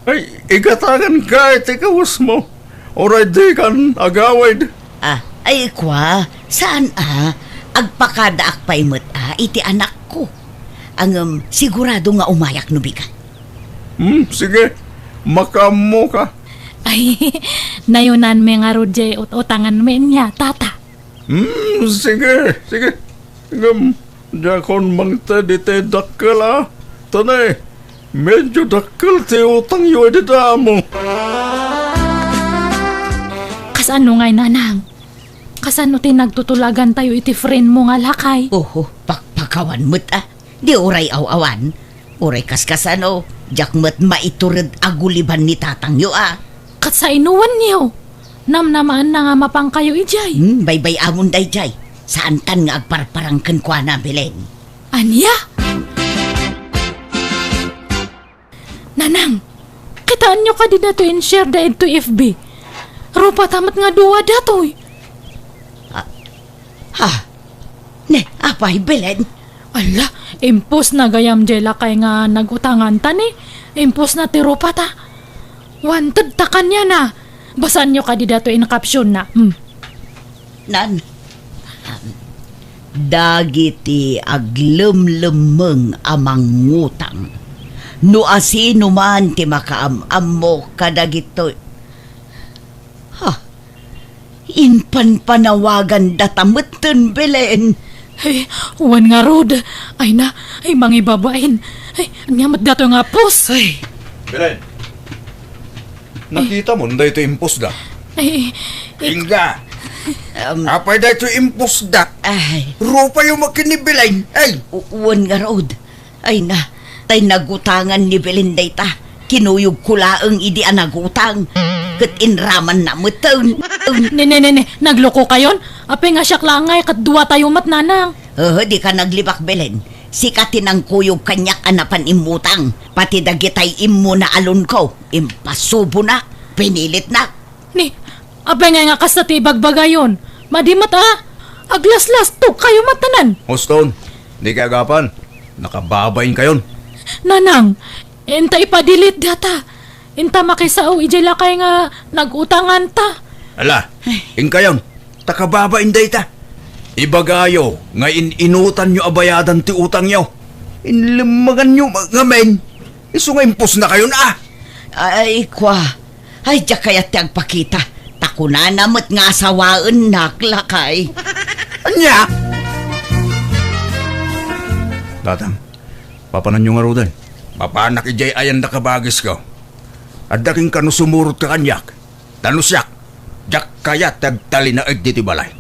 ay, igatanganka iti kawesmo. Uray dikan agawid. Ah, ay, kua, saan a? Agpakadaak pay met a iti anakko. Ngem sigurado nga umayak no bigat. Hmm, sige. Makaammoka. Ay, nayonanmi ngarud diay ut-utanganmi ania, tata. Hmm, sige, sige. Ngem, diakon mangted iti dakkel a. Ta ne, medyo dakkel ti utangyo idi damo. Kasano ngay, nanang? Kasano ti nagtutulagantayo iti friend mo nga lakay? Oho, pakpakawan met a. Di uray aw-awan. Uray kaskasano, diak met maitured a guliban ni tatangyo a. Ket sainoenyo? Namnamaenna nga mapangkayo idiay. Hmm, baybay-amon daydiay. Saantan nga agparparang kenkuana, Belen. Ania? Nanang, kitaenyo kadi datoy in-share da idtoy F B? Rupata met nga dua datoy. Ah, ha? Ne, apay, Belen? Ala, impos na gayam diay lakay nga nagutanganta ni. Impos na ti rupata. Wanted ta kaniana. Basaanyo kadi datoy in caption na. Hmm. Nan, dagiti aglemlemmeng a mangngutang. No asino man ti makaam-ammo kadagitoy. Ha? Impanpanawagandata metten, Belen. Ay, wen ngarud. Ay na, ay mangibabain. Ay, ania met datoy nga pos? Ay. Belen, nakitamon daytoy impos da? Ay, ay, Inga. Um, apay daytoy impos da? Ay. Rupayo met ken ni Belen. Ay. U-, wen ngarud. Ay na, tay nagutangan ni Belen dayta. Kinuyogko laeng idi a nagutang. Ket inramanna metten. Ne, ne, ne, ne, naglokokayon? Apay nga siak laeng ngay ket duatayo met, nanang. Haa, dika naglibak, Belen. Sika ti nangkuyog kaniak a napan immutang. Pati dagitay immuna a loan-ko, impasubonak, pinilitnak. Ni, apay ngay nga kasta ti ibagbagayon? Madi met a. Aglaslastog kayo met, Nanang. Huston, di kay agapan. Nakababain kayon. Nanang, inta ipa-delete data. Inta makisao idiay lakay nga nag-utanganta. Ala, inkayon, ta kababain dayta. Ibagayo nga in-inutanyo a bayadan ti utangyo. Inlemmaganyo ma-, ngamin. Isu nga impusnakayon, a. Ay, kua. Ay, diak kayat ti agpakita. Ta kunana met nga asawaennak, lakay. Ania? Tatang, papananyo ngaruden? Mapanak idiay ayan da kabagisko. Adda kenka no sumurotka kaniak. Ta no siak, diak kayat ti agtalinaed ditoy balay.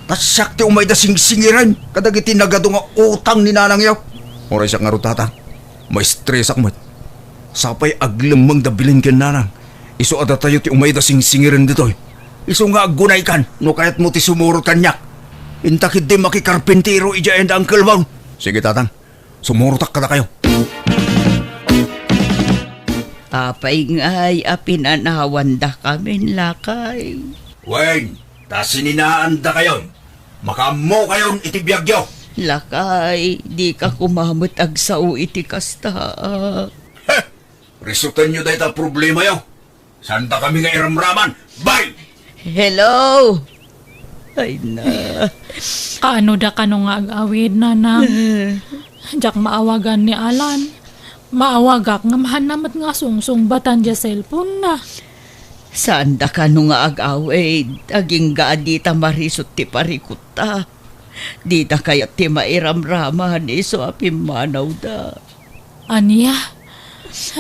Ta siak ti umayda singsingiren kadagiti nagadu nga utang ni nanangyo. Uray siak ngarud, Tatang, maestresak met. Sapay aglemmeng da Belen ken nanang. Isu a datayo ti umayda singsingiren ditoy. Isu nga aggunaykan no kayatmo ti sumurot kaniak. Inta ketdi makikarpintero idiay ayan da Uncle Mon. Sige, Tatang. Sumurotak kadakayo. Apay ngay a pinanawandakamin, lakay? Wen, ta sininaandakayon. Makaammokayon iti biagyo. Lakay, dika koma met agsao iti kasta. Heh! Resutenyo dayta a problemayo. Saandakami nga iramraman. Bye! Hello! Ay na. Kaano da kano nga ag-awid, Nanang? Diak maawagan ni Alan. Maawagak ngem haanna met nga sungsungbatan diay cellphone-na. Saanda kano nga ag-awid, agingga a dita marisut ti parikutta. Dida kayat ti mairamraman isu a pimmanawda. Ania?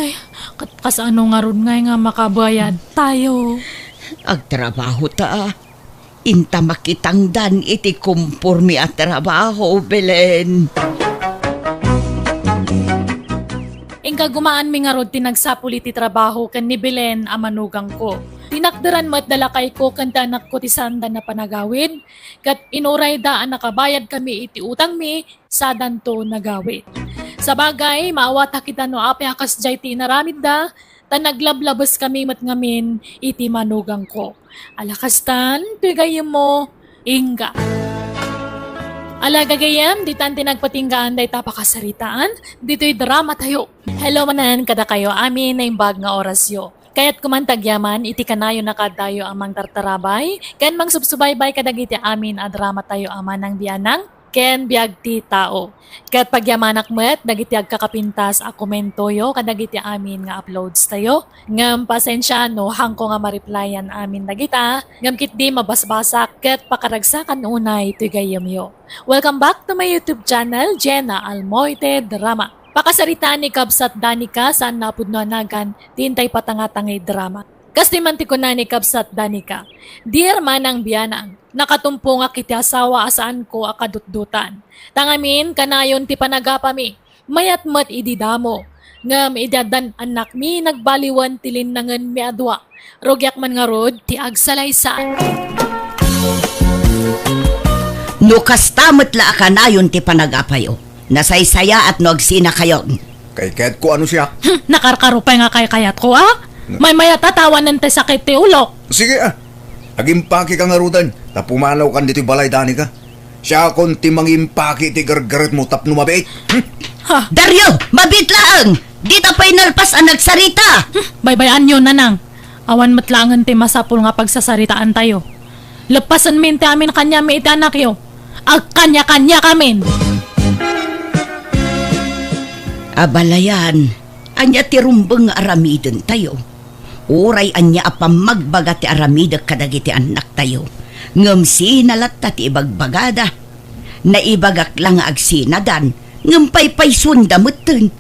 Ay, kat-, kasano ngarud ngay nga makabayadtayo? Agtrabahota. Inta makitangdan iti komporme a trabaho, Belen. Inka gumaanmi ngarud ti nagsapul iti trabaho ken ni Belen a manugangko. Tinakderan met da lakayko ken ti anakko ti saanda a panagawid, ket inurayda a nakabayadkami iti utangmi sadanto nagawid. Sabagay, maawatak ita no apay a kasdiay ti inaramidda, ta naglablabeskami met ngamin iti manugangko. Ala kastan, toy gayyemmo, ingga. Ala gagayyem, ditan ti nagpatinggaan dayta pakasaritaan, ditoy dramatayo. Hello manen kadakayo amin naimbag nga orasyo. Kayatko man ti agyaman iti kanayon a kaaddayo a mangtartarabay ken mangsubsubaybay kadagiti amin a dramatayo a manang bianang ken biag ti tao. Ket pagyamanak met dagiti agkakapintas a komentoyo kadagiti amin nga uploadstayo. Ngem pasensia no haanko nga ma-replyan amin dagita, ngem ketdi mabasbasak ket pakaragsakan unay toy gayyemyo. Welcome back to my YouTube channel, Jenna Almoite Drama. Pakasaritaan ni Kabsat Danica, saan a pudno a nagan ti intay patangatangay drama. Kastoy man ti kuna ni Kabsat Danica, "Dear Manang Bianang, nakatumpongak iti asawa a saanko a kadutdutan. Ta ngamin, kanayon ti panagapami. Mayat met idi damo. Ngem idi addan annakmi, nagbaliwen ti linnangenmi a dua. Rugiak man ngarud ti agsalaysay." No kasta met la a kanayon ti panagapayo, nasaysayaat no agsinakayon. Kay kayatko a no siak. Hmm, nakarkaro pay nga kaykayatko, a? Na- Maymayat a tawanen ti sakit ti ulok. Sige, a. Agimpakika ngaruden, ta pumanawkan ditoy balay, Danica. Siakon ti mangimpaki ti gargaretmo tapno mabiit. Hmm? Ha? Dario, mabiit laeng! Dita pay nalpas a nagsarita! Hmm, baybay-anyo, Nanang. Awan met laengen ti masapul nga pagsasaritaantayo. Leppasenmi ti amin kaniami iti anakyo. Agkaniakaniakamin! Abalayan, ania ti rumbeng nga aramidentayo? Uray ania a pammagbaga ti aramidek kadagiti annaktayo, ngem sina latta ti ibagbagada? Naibagak la nga agsinadan, ngem paypaysuanda metten.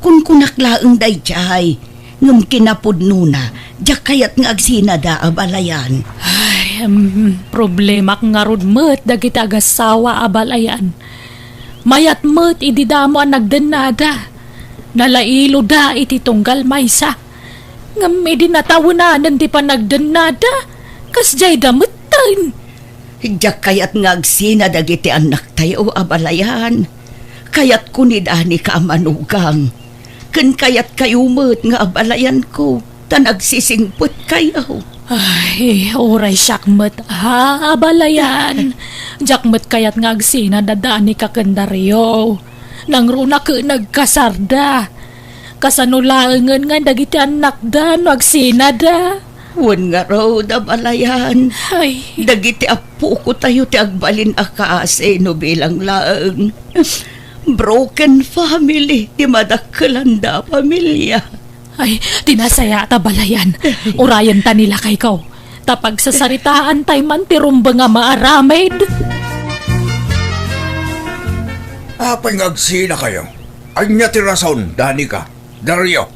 Kunkunak laeng daydiay, ngem kinapudnona, diak kayat nga agsinada, abalayan. Ay, em, problemak ngarud met dagiti agassawa, abalayan. Mayat met idi damo a nagdennada. Nalailoda iti tunggal maysa. Ngem idi natawenanen ti panagdennada, kasdiayda metten. Diak kayat nga agsina dagiti annaktayo, abalayan. Kayatko ni Danica a manugang. Ken kayatkayo met nga abalayanko, ta nagsisingpetkayo. Ay, uray siak met, ha, abalayan. Diak met kayat nga agsina da Danica ken Dario. Nangruna ket nagkasarda. Kasano laengen nga dagiti annakda no agsinada? Wen ngarud, abalayan. Ay. Dagiti appokotayo ti agbalin a kaasi no bilang laeng. Broken family ti madakkelanda a pamilia. Ay, ti nasayaat, abalayan. Urayen ta ni lakayko. Ta pagsasaritaan tay man ti rumbeng a maaramid. Apay nga agsinakayo? Ania ti rason, Danica, Dario?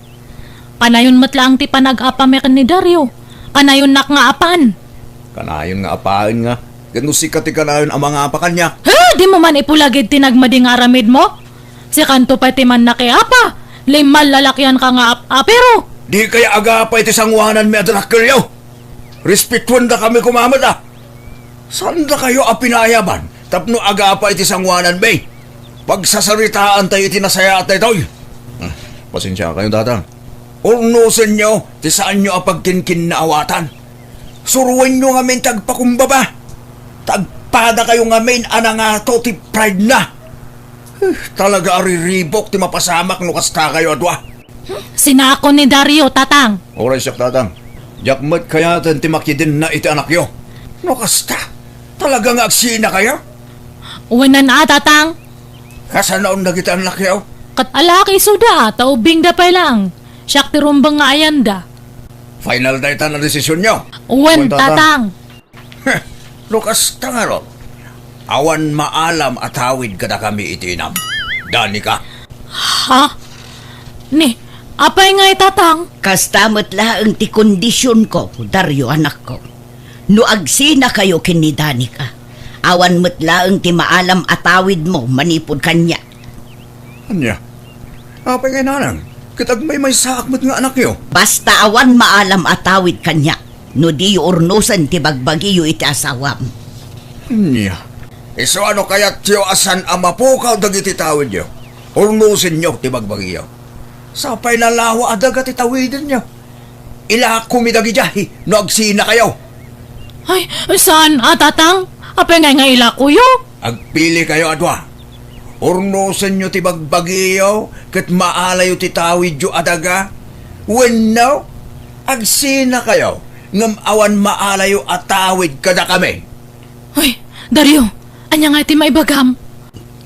Kanayon met laeng ti panagapami ken ni Dario. Kanayonnak nga apan. Kanayon nga apaen nga, ket no sika ti kanayon a mangapa kaniak. Ha? Dimo man ipulagid ti nagmadi nga aramidmo? Sikanto pay ti mannakiapa. Limmallalakyanka nga ap-, apiro. Dikay agapa iti sangoananmi a dadakkelyo. Respetuendakami koma met a. Saandakayo a pinayaban tapno agapa iti sangoananmi. Pagsasaritaantayo iti nasayaat daytoy. Ah, pasensiakayo, Tatang. Urnosenyo ti saanyo a pagkinkinnaawatan. Suroenyo ngamin ti agpakumbaba. Ta agpadakayo ngamin a nangato ti pride na. Eh, talaga a riribuk ti mapasamak no kastakayo a dua. Sinako ni Dario, Tatang. Uray siak, Tatang. Diak met kayaten ti makidenna iti anakyo. No kasta, talaga nga agsinakayo? Wen a, Tatang. Kasano dagiti annakyo? Ket alaak isuda, ta ubbingda pay laeng. Siak ti rumbeng nga ayanda. Final dayta a desisionyo? Wen, Wen, Tatang. Tatang. Heh, no kasta ngarud, awan maalam a tawid kadakami iti inam. Danica. Ha? Ni, apay ngay, Tatang? Kasta met laeng ti kondisionko, Dario, anakko. No agsinakayo ken ni Danica, awan met laeng ti maalam a tawidmo manipud kaniak. Ania? Apay ngay, Nanang? Ket agmaymaysaak met nga anakyo. Basta awan maalam a tawid kaniak no diyo urnosen ti bagbagiyo iti asawam. Ania? Isu a no kayatyo a saan a mapukaw dagiti tawidyo, urnosenyo ti bagbagiyo. Sapay nalawa a daga ti tawidenyo. Ilakomi dagidiay no agsinakayo. Ay, saan a, Tatang? Apay ngay nga ilakoyo? Agpilikayo a dua. Urnosenyo ti bagbagiyo ket maalayo ti tawidyo a daga. Wenno, agsinakayo ngem awan maalayo a tawid kadakami. Ay, Dario, ania ngay ti maibagam?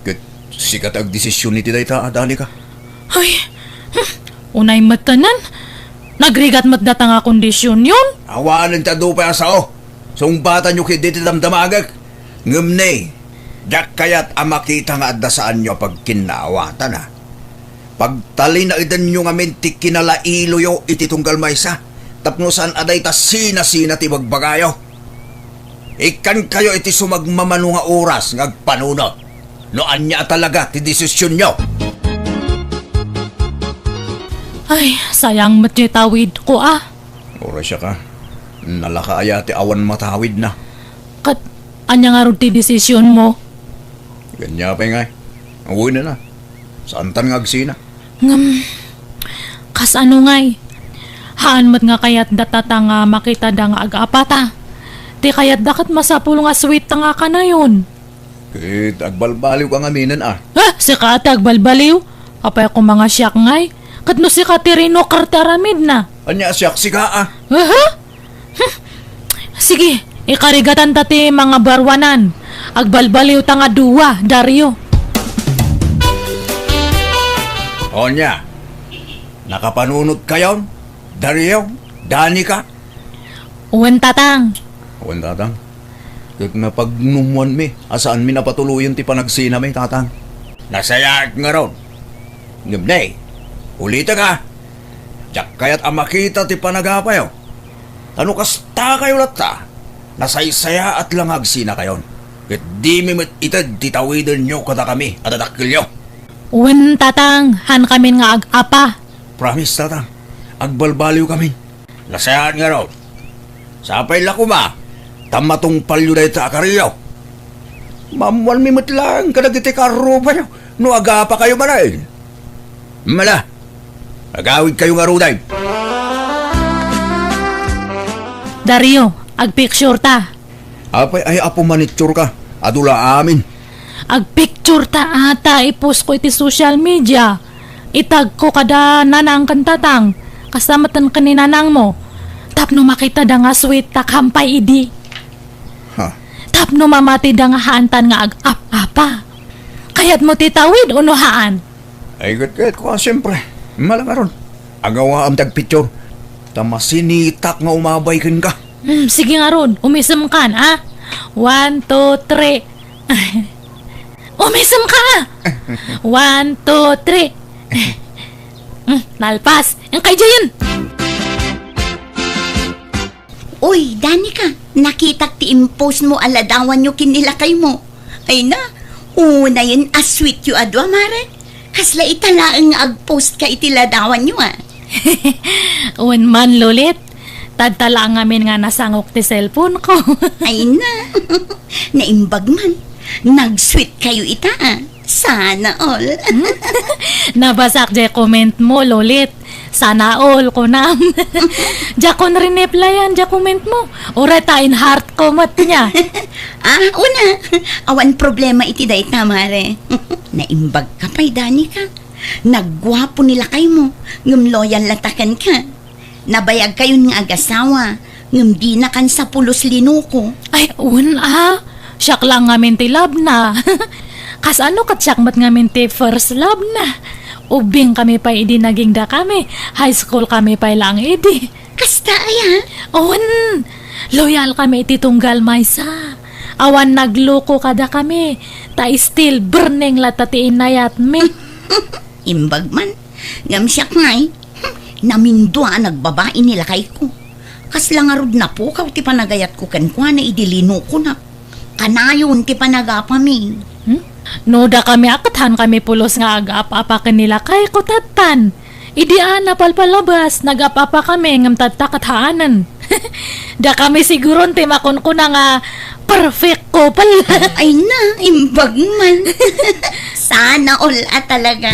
Ket sika ti agdesision iti dayta, Danica. Ay, hmm, unay met tanan. Nagrigat met data nga kondisionyon. Awanen ti adu pay a sao. Sungbatanyo ketdi ti damdamagek. Ngem ne, diak kayat a makita nga adda saanyo a pagkinnaawatan, a. Pagtalinaedanyo ngamin ti kinalailoyo iti tunggal maysa, tapno saan a dayta sinasina ti bagbagayo. Ikkankayo iti sumagmamano nga oras nga agpanunot no ania a talaga ti desisionyo. Ay, sayang met ti tawidko, a. Uray siak, a. Nalaka aya ti awan matawidna. Ket ania ngarud ti desisionmo? Ania pay ngay. Uy na na. Saantan nga agsina? Ngem, kasano ngay? Haan met nga kayatda data nga makitada nga ag-apata. Ti kayatda ket masapul nga sweet nga kanayon. Ket agbalbaliwka ngaminen, a. Ha? Sika ti agbalbaliw? Apay koma nga siak ngay? Ket no sika ti rinoker ti aramidna. Ania a siak, sika, a? Aha? Hmm. Sige, ikarigatanta ti mangabaruanan. Agbalbaliwta nga dua, Dario. O nia, nakapanunotkayon, Dario, Danica? Wen, Tatang. Wen, Tatang. Ket napagnummuanmi a saanmi napatuloyen ti panagsinami, Tatang. Nasayaat ngarud. Ngem ne, ulitek, a. Diak kayat a makita ti panagapayo. Ta no kastakayo latta, nasaysayaat la nga agsinakayon. Ket dimi met ited ti tawidenyo kadakami a dadakkelyo. Wen, Tatang, haankamin nga ag-apa. Promise, Tatang. Agbalbaliwkamin. Nasayaat ngarud. Sapay la koma ta matungpalyo dayta a kariyo. Maammoanmi met laeng kadagiti karrubayo no agapakayo manen. Mala, agawidkayo ngaruden. Dario, agpicture ta. Apay ay apo manitsur ka? Adu la amin. Agpicture ta ata, i-post ko iti social media. Itag ko kada nanang ken tatang. Kasta met ken ni nanang mo. Tapno makita da nga sweet ta kampay idi. Ha? Tapno mamati da nga haantan nga ag-ap-apa. Kayat mo ti tawid o no haan? Ay, ket, ket, kua, siyempre. Malangaron. Agawaam ti agpicture. Ta masinitak nga umabay kenka. Hmm, sige ngarud, umisem kan, ah. One, two, three. Umisem ka! One, two, three. Hmm, nalpas. Ang kay Jayan. Uy, Danica, nakitak ti impost mo a ladawanyo ken ni lakay mo. Ay na, unayen a sweet yo a dua, mare. Kasla ita laeng nga agpost ka iti ladawanyo, ah. Wen man, Lolit. Tadta la ngamin nga nasangok ti cellphone ko. Ay na. Naimbag man. Nag-sweet kayo ita, ah. Sana all. Hmm? Nabasak jay comment mo, Lolit. Sana all, kunam. Diakon rineplyan jay comment mo. Uray ta in heart ko met niya. Ah, una. Awan problema iti dayta, mare. Naimbag ka pay, Danica. Nagguapo ni lakay mo, ngem loyal la ta kenka. Nabayag kayon nga agasawa, ngem dina kan sa pulos linuko. Ay, un, ah. Siak lang ngamin ti love na. Kasano ket siak met ngamin ti first love na? Ubing kami pay idi nagingda kami. High school kami pay lang idi. Kasta aya? Awan, loyal kami iti tunggal maysa. Awan nagluko kada kami, ta still burning latta ti inayat mi. Imbag man, ngem siak ngay, namindua a nagbabai ni lakay ko. Kasla ngarud napukaw ti panagayat ko kenkuana idi linuko na. Kanayon ti panagapami. Hmm? No da kami a ket han kami pulos nga agap-apa ken ni lakay ko tattan. Idi a napalpalabas, nagap-apa kami ngem tatta ket haanen. Da kami siguron ti makunkuna nga perfect couple. Ay na, imbag man. Sana all a talaga.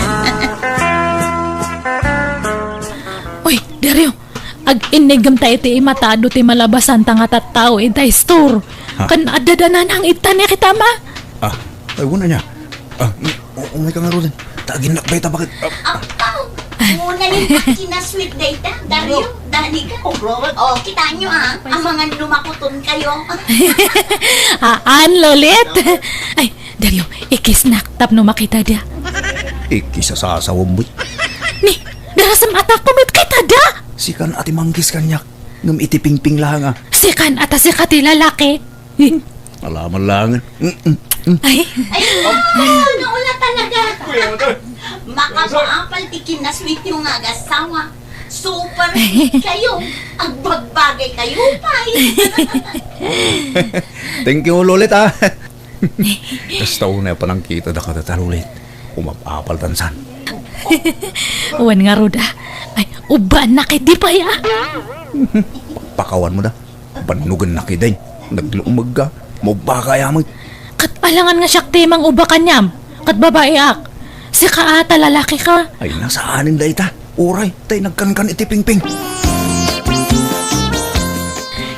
Uy, Dario, ag-innigem ta iti imatado ti malabasanta nga tattao ita store. Ha? Kan adda dananang itan ni kita ma? Ah, ay, wala niya. Ah, u-, umay ka ngaruden. Taginnak bay ta bakit? Ah, apaw! Muna yung kinasweet dayta. Dario, Danica. Oh, Robert. Oh, kita nyo, ah. Amangan lumakuton kayo. Haan, Lolit. Ay, Dario, ikisnak tapno makita da. Ikis a sasawem, boy. Ni, darasem atak kumit kita da. Sikan ati manggis kanyak. Ngem iti pingping la nga. Sikan ata sika ti lalaki. Alaman langen. Mm, mm, mm. Ay. Ay, wow! Naula talaga. Makapaapal ti kinasweet yo nga agasawa. Super sweet kayo. Agbagbagay kayo, pay. Thank you, Lolit, ah. Kasta unay a panangkita da kadata, Lolit. Umapapal tansan. Wen ngarud, ah. Ay, ubbaan na kay di pay, ah. Pakawan mo da. Bannugen na kiday. Naglummeg ka. Maubbaka ya met. Ket alangan nga siak ti mangubba kaniam. Ket babaeak. Sika ata lalaki ka. Ay, nasaanen dayta. Uray, tay nagkankan iti pingping.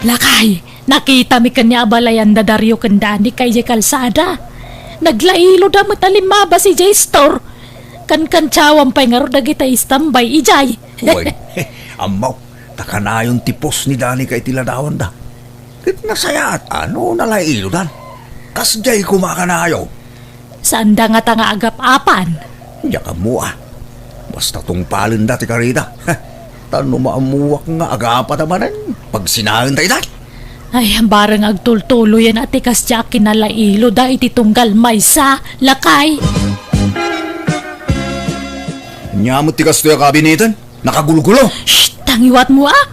Lakay, nakita mi kaniak a balayan da Dario ken Dani kay jay kalsada. Naglailo da met a limmabas ijay store. Kankantiawam pay ngarud dagita istambay ijay. Wen, ammo. Ta kanayon ti post ni Danica iti ladawanda. Ket nasayaat a no nalailodan. Kasdiay koma kanayon. Saanda ngata nga agap-apan. Diak ammo a. Basta tungpalenda ti karida. Ta no maammuak nga agapata manen, pagsinaenta ita. Ay, bareng agtultuloyen a ti kasdiay a kinalailoda iti tunggal maysa, lakay. Ania met ti kastoy a kabineten? Nakagulgulo. Shh! Tangiwat mo, ah!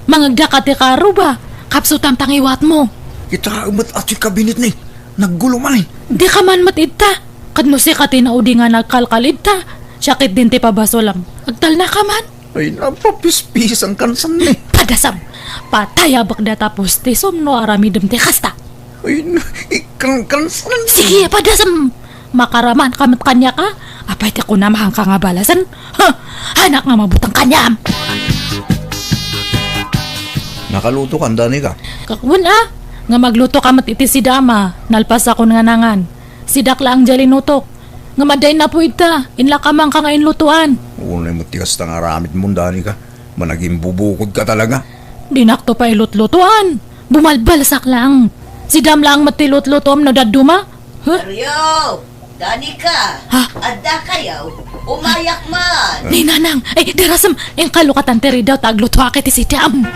Mangagda ka ti karuba. Kapsutam tangiwat mo. Kita met a ti kabinet ni. Naggulo man eh. Di ka man met idta. Kadno sika ti naudi nga nagkalkal idta. Siak ket din ti pabasolam. Agtalna ka man. Ay, napapispisan kansan ni. Padasam. Patay abak da tapos ti somno aramidem ti kasta. Ay, na, ikan kansan. Sige, padasam. Makaraman ka met kaniak a. Apay ti kunam, haanka nga balasen? Ha? Haanak nga mabuteng kaniam. Nakalutokan, Danica? Ka-, wen a, nga maglutoka met iti sidam a, nalpasakon nga nangan. Sidak laeng diay linutok. Ngem adda innapuy ta, inlakamanka nga inlutoan. Unay met ti kasta nga aramidmo, Danica. Managimbubukodka talaga. Dinakto pay lutlutoan. Bumalbalsak laeng. Sidam laeng met ti lutlutoam no dadduma. Huh? Dario! Danica! Ha? Adda kayo? Umayak man! Ni Nanang! Ay, darasem! Inka lukatan ti ridaw ta aglutoak iti sidam!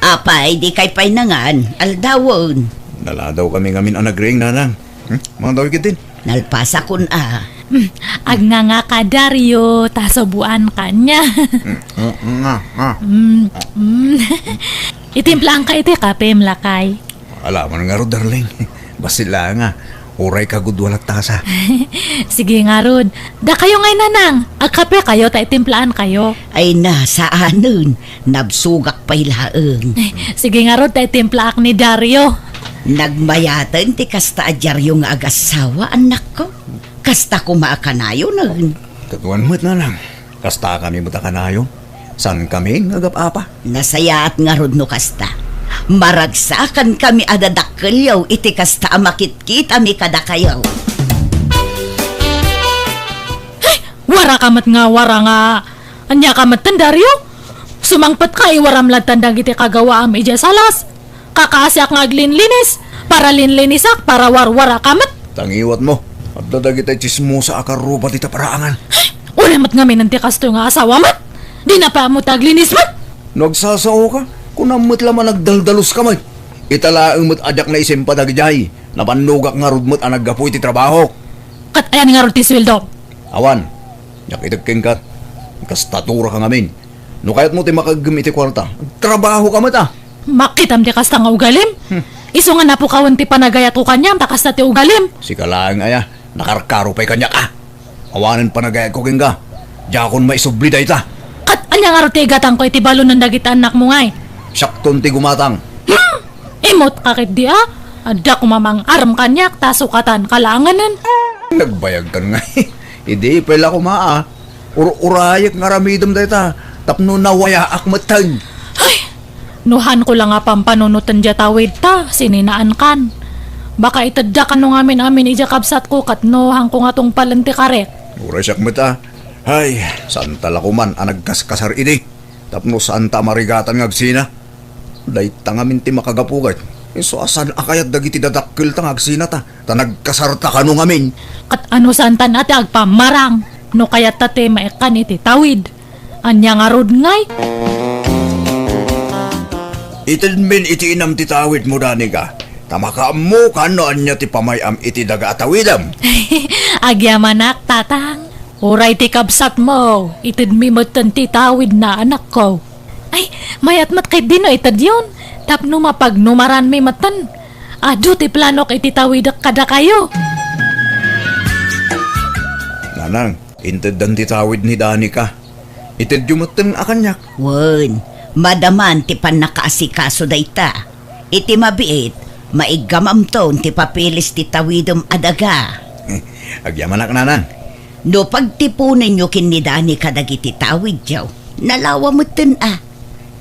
Apay, di kay pay nangan, aldawen. Naladaw kami ngamin a nagriing, Nanang. Hmm? Mangdaw ket din. Nalpasakon a. Hmm, agnganga ka, Dario, ta subuan kanya. Hmm, nga, nga. Hmm, hmm. Itimplaanka iti kapem, lakay. Ala man ngarud, darling. Bassit la nga. Uray kagudua latta sa. Sige ngarud. Dakayo ngay, Nanang. Agkape kayo ta itimplaan kayo. Ay na, saanen. Nabsogak pay laeng. Sige ngarud ta itimplaak ni Dario. Nagmayaten ti kasta a diario nga agassawa, annakko. Kasta koma a kanayonen. Ket wen met, Nanang. Kasta kami met a kanayon. Saan kami nga agap-apa? Nasayaat ngarud no kasta. Maragsakan kami a dadakkelyo iti kasta a makitkitami kadakayo. Ay! Waraka met nga wara nga ania ka metten, Dario? Sumangpetka, iwaram lattan dagiti kagawaam idiay salas. Kakaasiak nga aglinlinis. Para linlinisak, para warwaraka met. Tangiwatmo. Adda dagiti tsismosa a karruba dita paraangan. Ay! Uray met ngamin ti kastoy nga asawa met. Dina pay ammo ta aglinis met. No agsasaoka, kunam met la man agdaldalos ka met. Ita laeng met a diak naisimpa dagidiay. Nabannogak ngarud met a naggapu iti trabaho. Ket ayan ngarud ti sueldo? Awan. Diak ited kenka. Kastatura ka ngamin. No kayatmo ti makagem iti kuarta, agtrabaho ka met a. Makitam ti kasta nga ugalim? Hmm. Isu nga napukawen ti panagayatko kaniam ta kasta ti ugalim. Sika laeng aya, nakarkaro pay kaniak a. Awanen panagayatko kenka. Diakon maisubli dayta. Ket ania ngarud ti igatangko iti balonen dagiti annakmo ngay? Siakton ti gumatang. Hmm! Imut ka ketdi a? Adda koma mangarem kaniak ta sukatan ka laengen. Nagbayagkan ngay. Idi pay la koma a. Ur-urayek nga aramidem dayta tapno nawayaak metten. Ay! No hanko la nga pampanunoten diay tawidta, sininaankan. Baka itedda kano ngamin-amin idiay kabsatko ket no hanko nga tungpalen ti karet. Uray siak met a. Ay, saanta la koman a nagkaskasar idi. Tapno saanta a marigatan nga agsina. Dayta ngamin ti makagapu ket isu a saan a kayat dagiti dadakkelta nga agsinata, ta nagkasarta kano ngamin. Ket ano saantan a ti agpammarang no kayatta ti maikkan iti tawid? Ania ngarud ngay? Itedmin iti inam ti tawidmo, Danica, ta makaammokan no ania ti pamay-am iti daga a tawidem. Agyamanak, Tatang. Uray ti kabsatmo, itedmi metten ti tawidna, anakko. Ay, mayat met ketdi no itedyon, tapno mapagnumaranmi metten. Adu ti planok iti tawidek kadakayo. Nanang, inteddan ti tawid ni Danica. Itedyo metten a kaniak. Wen, madaman ti pannakaasikaso dayta. Iti mabiit, maiggamamton ti papilis ti tawidem a daga. Agyamanak, Nanang. No pagtiponenyo ken ni Dani kadagiti tawidyo, nalawa metten a.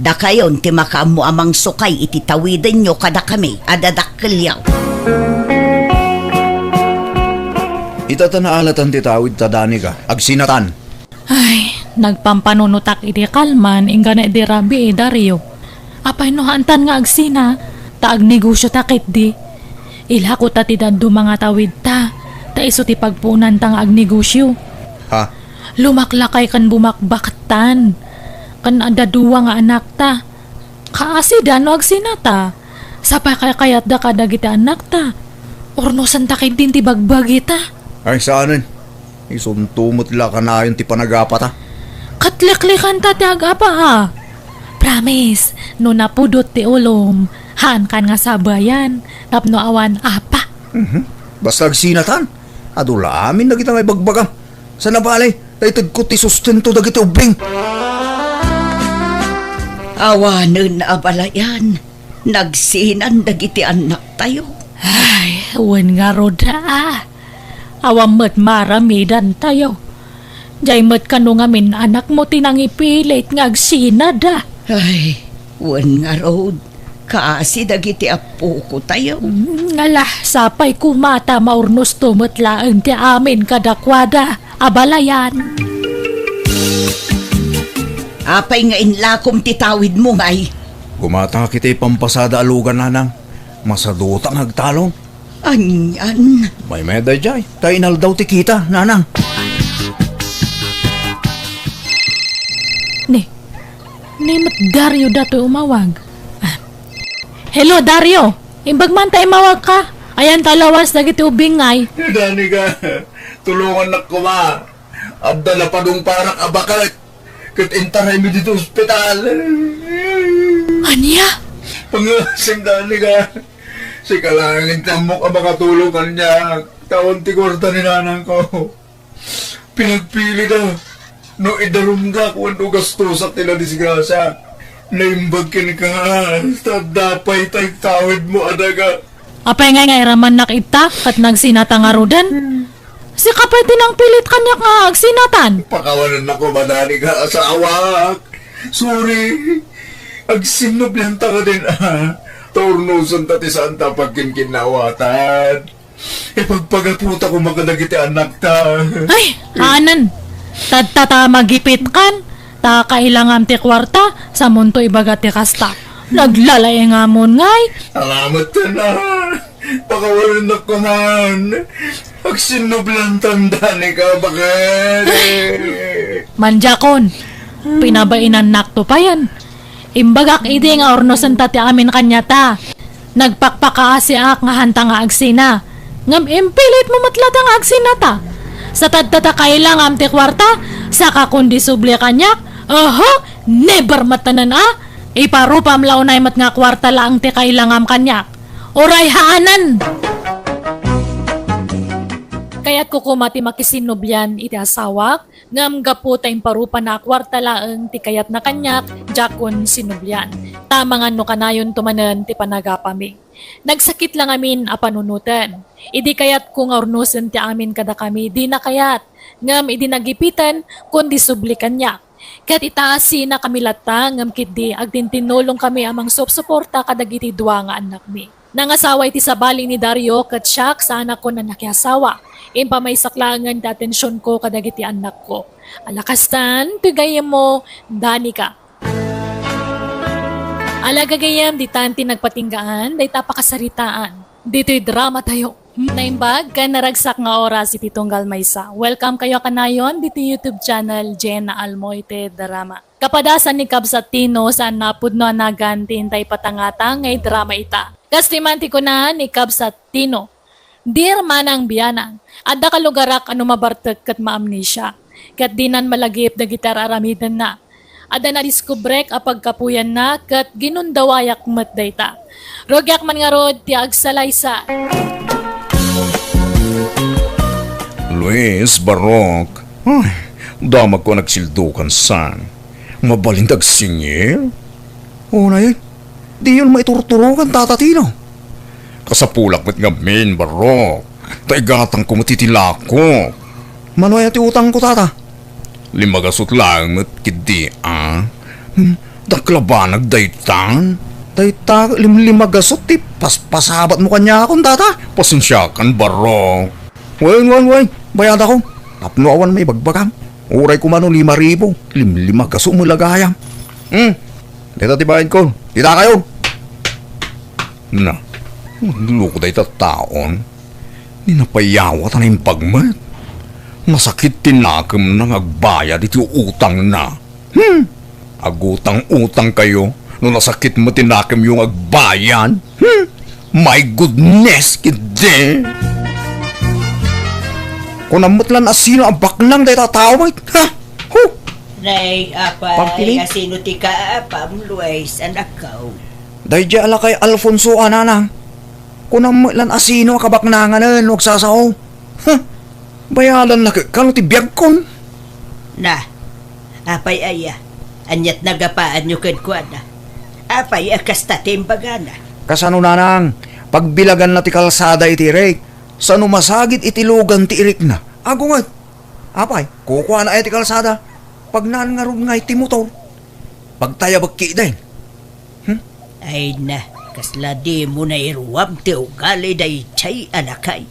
Dakayon ti makaammo a mangsukay iti tawidenyo kadakami a dadakkelyo. Ita ta naalatan ti tawid ta, Danica, agsinatan. Ay, nagpampanunotak iti kalman, inggana idi rabii, Dario. Apay no haantan nga agsina, ta agnegosio ta ketdi. Ilako ta ti dadduma nga tawidta, ta isu ti pagpuonanta nga agnegosio. Ha? Lumaklakay ken bumakbaktan, ken adda dua nga anakta. Kaasida no agsinata. Sapay kaykayatda kadagiti annakta. Urnosanta ketdin ti bagbagita. Ay, saanen. Isunto met la kanayon ti panagapata. Ket liklikanta ti agapa a. Promise, no napudot ti ulom, haankan nga sabayan, tapno awan apa. Mhm. Basta agsinatan, adu la amin dagita nga ibagbagam. Sana bale, ta itedko ti sustento dagiti ubbing. Awanen a balayan, nagsinan dagiti annaktayo. Ay, wen ngarud a. Awan met maaramidantayo. Diay met kano ngamin anakmo ti nangipilit nga agsinada. Ay, wen ngarud, kaasi dagiti appokotayo. Mm, ngala, sapay koma ta maurnosto met laeng ti amin kadakuada. Abalayan. Apay nga inlakom ti tawidmo, ngay? Gumatangak iti pampasada a lugan, nanang. Masaduta nga agtalon. Anian? Maymayat daydiay, ta inaldaw ti kita, nanang. Ni, ni met Dario datoy umawag. Ah. Hello, Dario! Imbag man ta imawag ka. Ayan ta lawas dagiti ubing, ngay. Danica, tulongannak koma. Adda napadungparak a baket. Ket intaraymi ditoy ospital. Ania? Pangasim, Danica. Sika laeng ti ammok a makatulong kaniak. Ta awan ti kuarta ni nanangko. Pinagpilida no idarumda wenno gastosak ti nadisgrasia. Naimbag kenka, ta adda pay tay tawidmo a daga. Apay ngay nga iramannak ita ket nagsinata ngaruden? Sika pay ti nangpilit kaniak nga agsinatan. Pakawanennak koma, Danica, asawak. Sorry. Agsinnublianta kadin, a. Ta urnosenta ti saanta a pagkinkinnawatan. Ipagpagapota koma kadagiti annakta. Ay, anan. Tatta ta magipitkan. Ta kailangam ti kuarta, samonto ibaga ti kasta. Naglalaengamon, ngay. Salamat, tana. Pakawalennak koman. Agsinnubliantan, Danica, baket. Mandiakon, pinabainannakto payen. Imbagak idi nga urnosenta ti amin kaniata. Nagpakpakaasiak nga hanta nga agsina. Ngem impilitmo met latta nga agsinata. Sa tadta ta kailangam ti kuarta, saka kon disubli kaniak, aha, never met tanan a. Iparupam la unay met nga kuarta laeng ti kailangam kaniak. Uray haanan! Kayatko koma ti makisinnublian iti asawak, ngem gapu ta imparupana a kuarta laeng ti kayatna kaniak, diakon sinublian. Ta amangan no kanayonto manen ti panagapami. Nagsakit la ngamin a panunoten. Idi kayatko nga urnosen ti amin kadakami, dina kayat. Ngem idi nagipiten, kundi subli kaniak. Ket itaasina kami latta, ngem ketdi agtintinnulong kami a mangsupsuporta kadagiti dua nga annakmi. Nangasawa iti sabali ni Dario ket siak, saanakon a nakiasawa. Impamaysak laengen ti atensionko kadagiti annakko. Ala kastan, ti gayyemmo, Danica. Ala gagayyem, ditan ti nagpatinggaan dayta a pakasaritaan ditoy dramatayo. Naimbag ken naragsak nga oras iti tunggal maysa. Welcome kayo kanayon ditoy YouTube channel Jenna Almoite Drama. Kapadasan ni Kabsat Tino, saan napudno a nagan ti intay patangatang nga idrama ita. Kas ti man ti kuna ni Kabsat Tino, Dear Manang Bianang, adda kalugarak a no mabartek ket maamnesia, ket dinan malagip dagiti ar-aramidenna. Adda nadiskubrek a pagkapuyanna ket ginundawayak met dayta. Rugiak man ngarud ti agsalaysay. Luis, Barok. Ay, damagko a nagsildukan san. Mabalin ti agsingir? Unay, diyon maiturturokan, Tata Tino. Kasapulak met ngamin, Barok. Ta igatangko met iti lakok. Mano aya ti utangko, Tata? Lima gasut laeng met ketdi, a? Hmm, dakkel a banag daytan? Dayta limlima gasut ti paspasabatmo kaniakon, Tata? Pasensiakan, Barok. Wen, wen, wen, bayadakon. Tapno awan maibagbagam. Uray koma no lima ribu, limlima gasut met la gayam. Hmm, dayta ti bayadko. Dita kayo. Na, loko dayta taon. Ni napayawat a naimbag met. Nasakit ti nakemna nga agbayad iti utangna. Hmm! Agutang-utang kayo no nasakit met ti nakemyo nga agbayad. Hmm! My goodness, ketdi! Kunam met lan a sino a baknang dayta a tao met. Ha? Hu! Nay, apay, Pagpili? Asino ti kaapam, Luis, anakko? Daydiay a lakay Alfonso a nanang. Kunam met lan a sino a kabaknanganen no agsasao. Huh! Bayadanna ket kano ti biagkon? Na, apay aya? Aniat nagapaanyo kenkuana? Apay a kasta ti imbagana? Kasano nanang? Pagbilaganna ti kalsada iti irik. Sano masagid iti lugan ti irikna? Agunget! Apay, kukuana aya ti kalsada. Pagnaan ngarud ngay ti motor. Pagtayabek ketdin. Hmm? Ay na, kasla dimo nairuam ti ugali daydiay a lakay.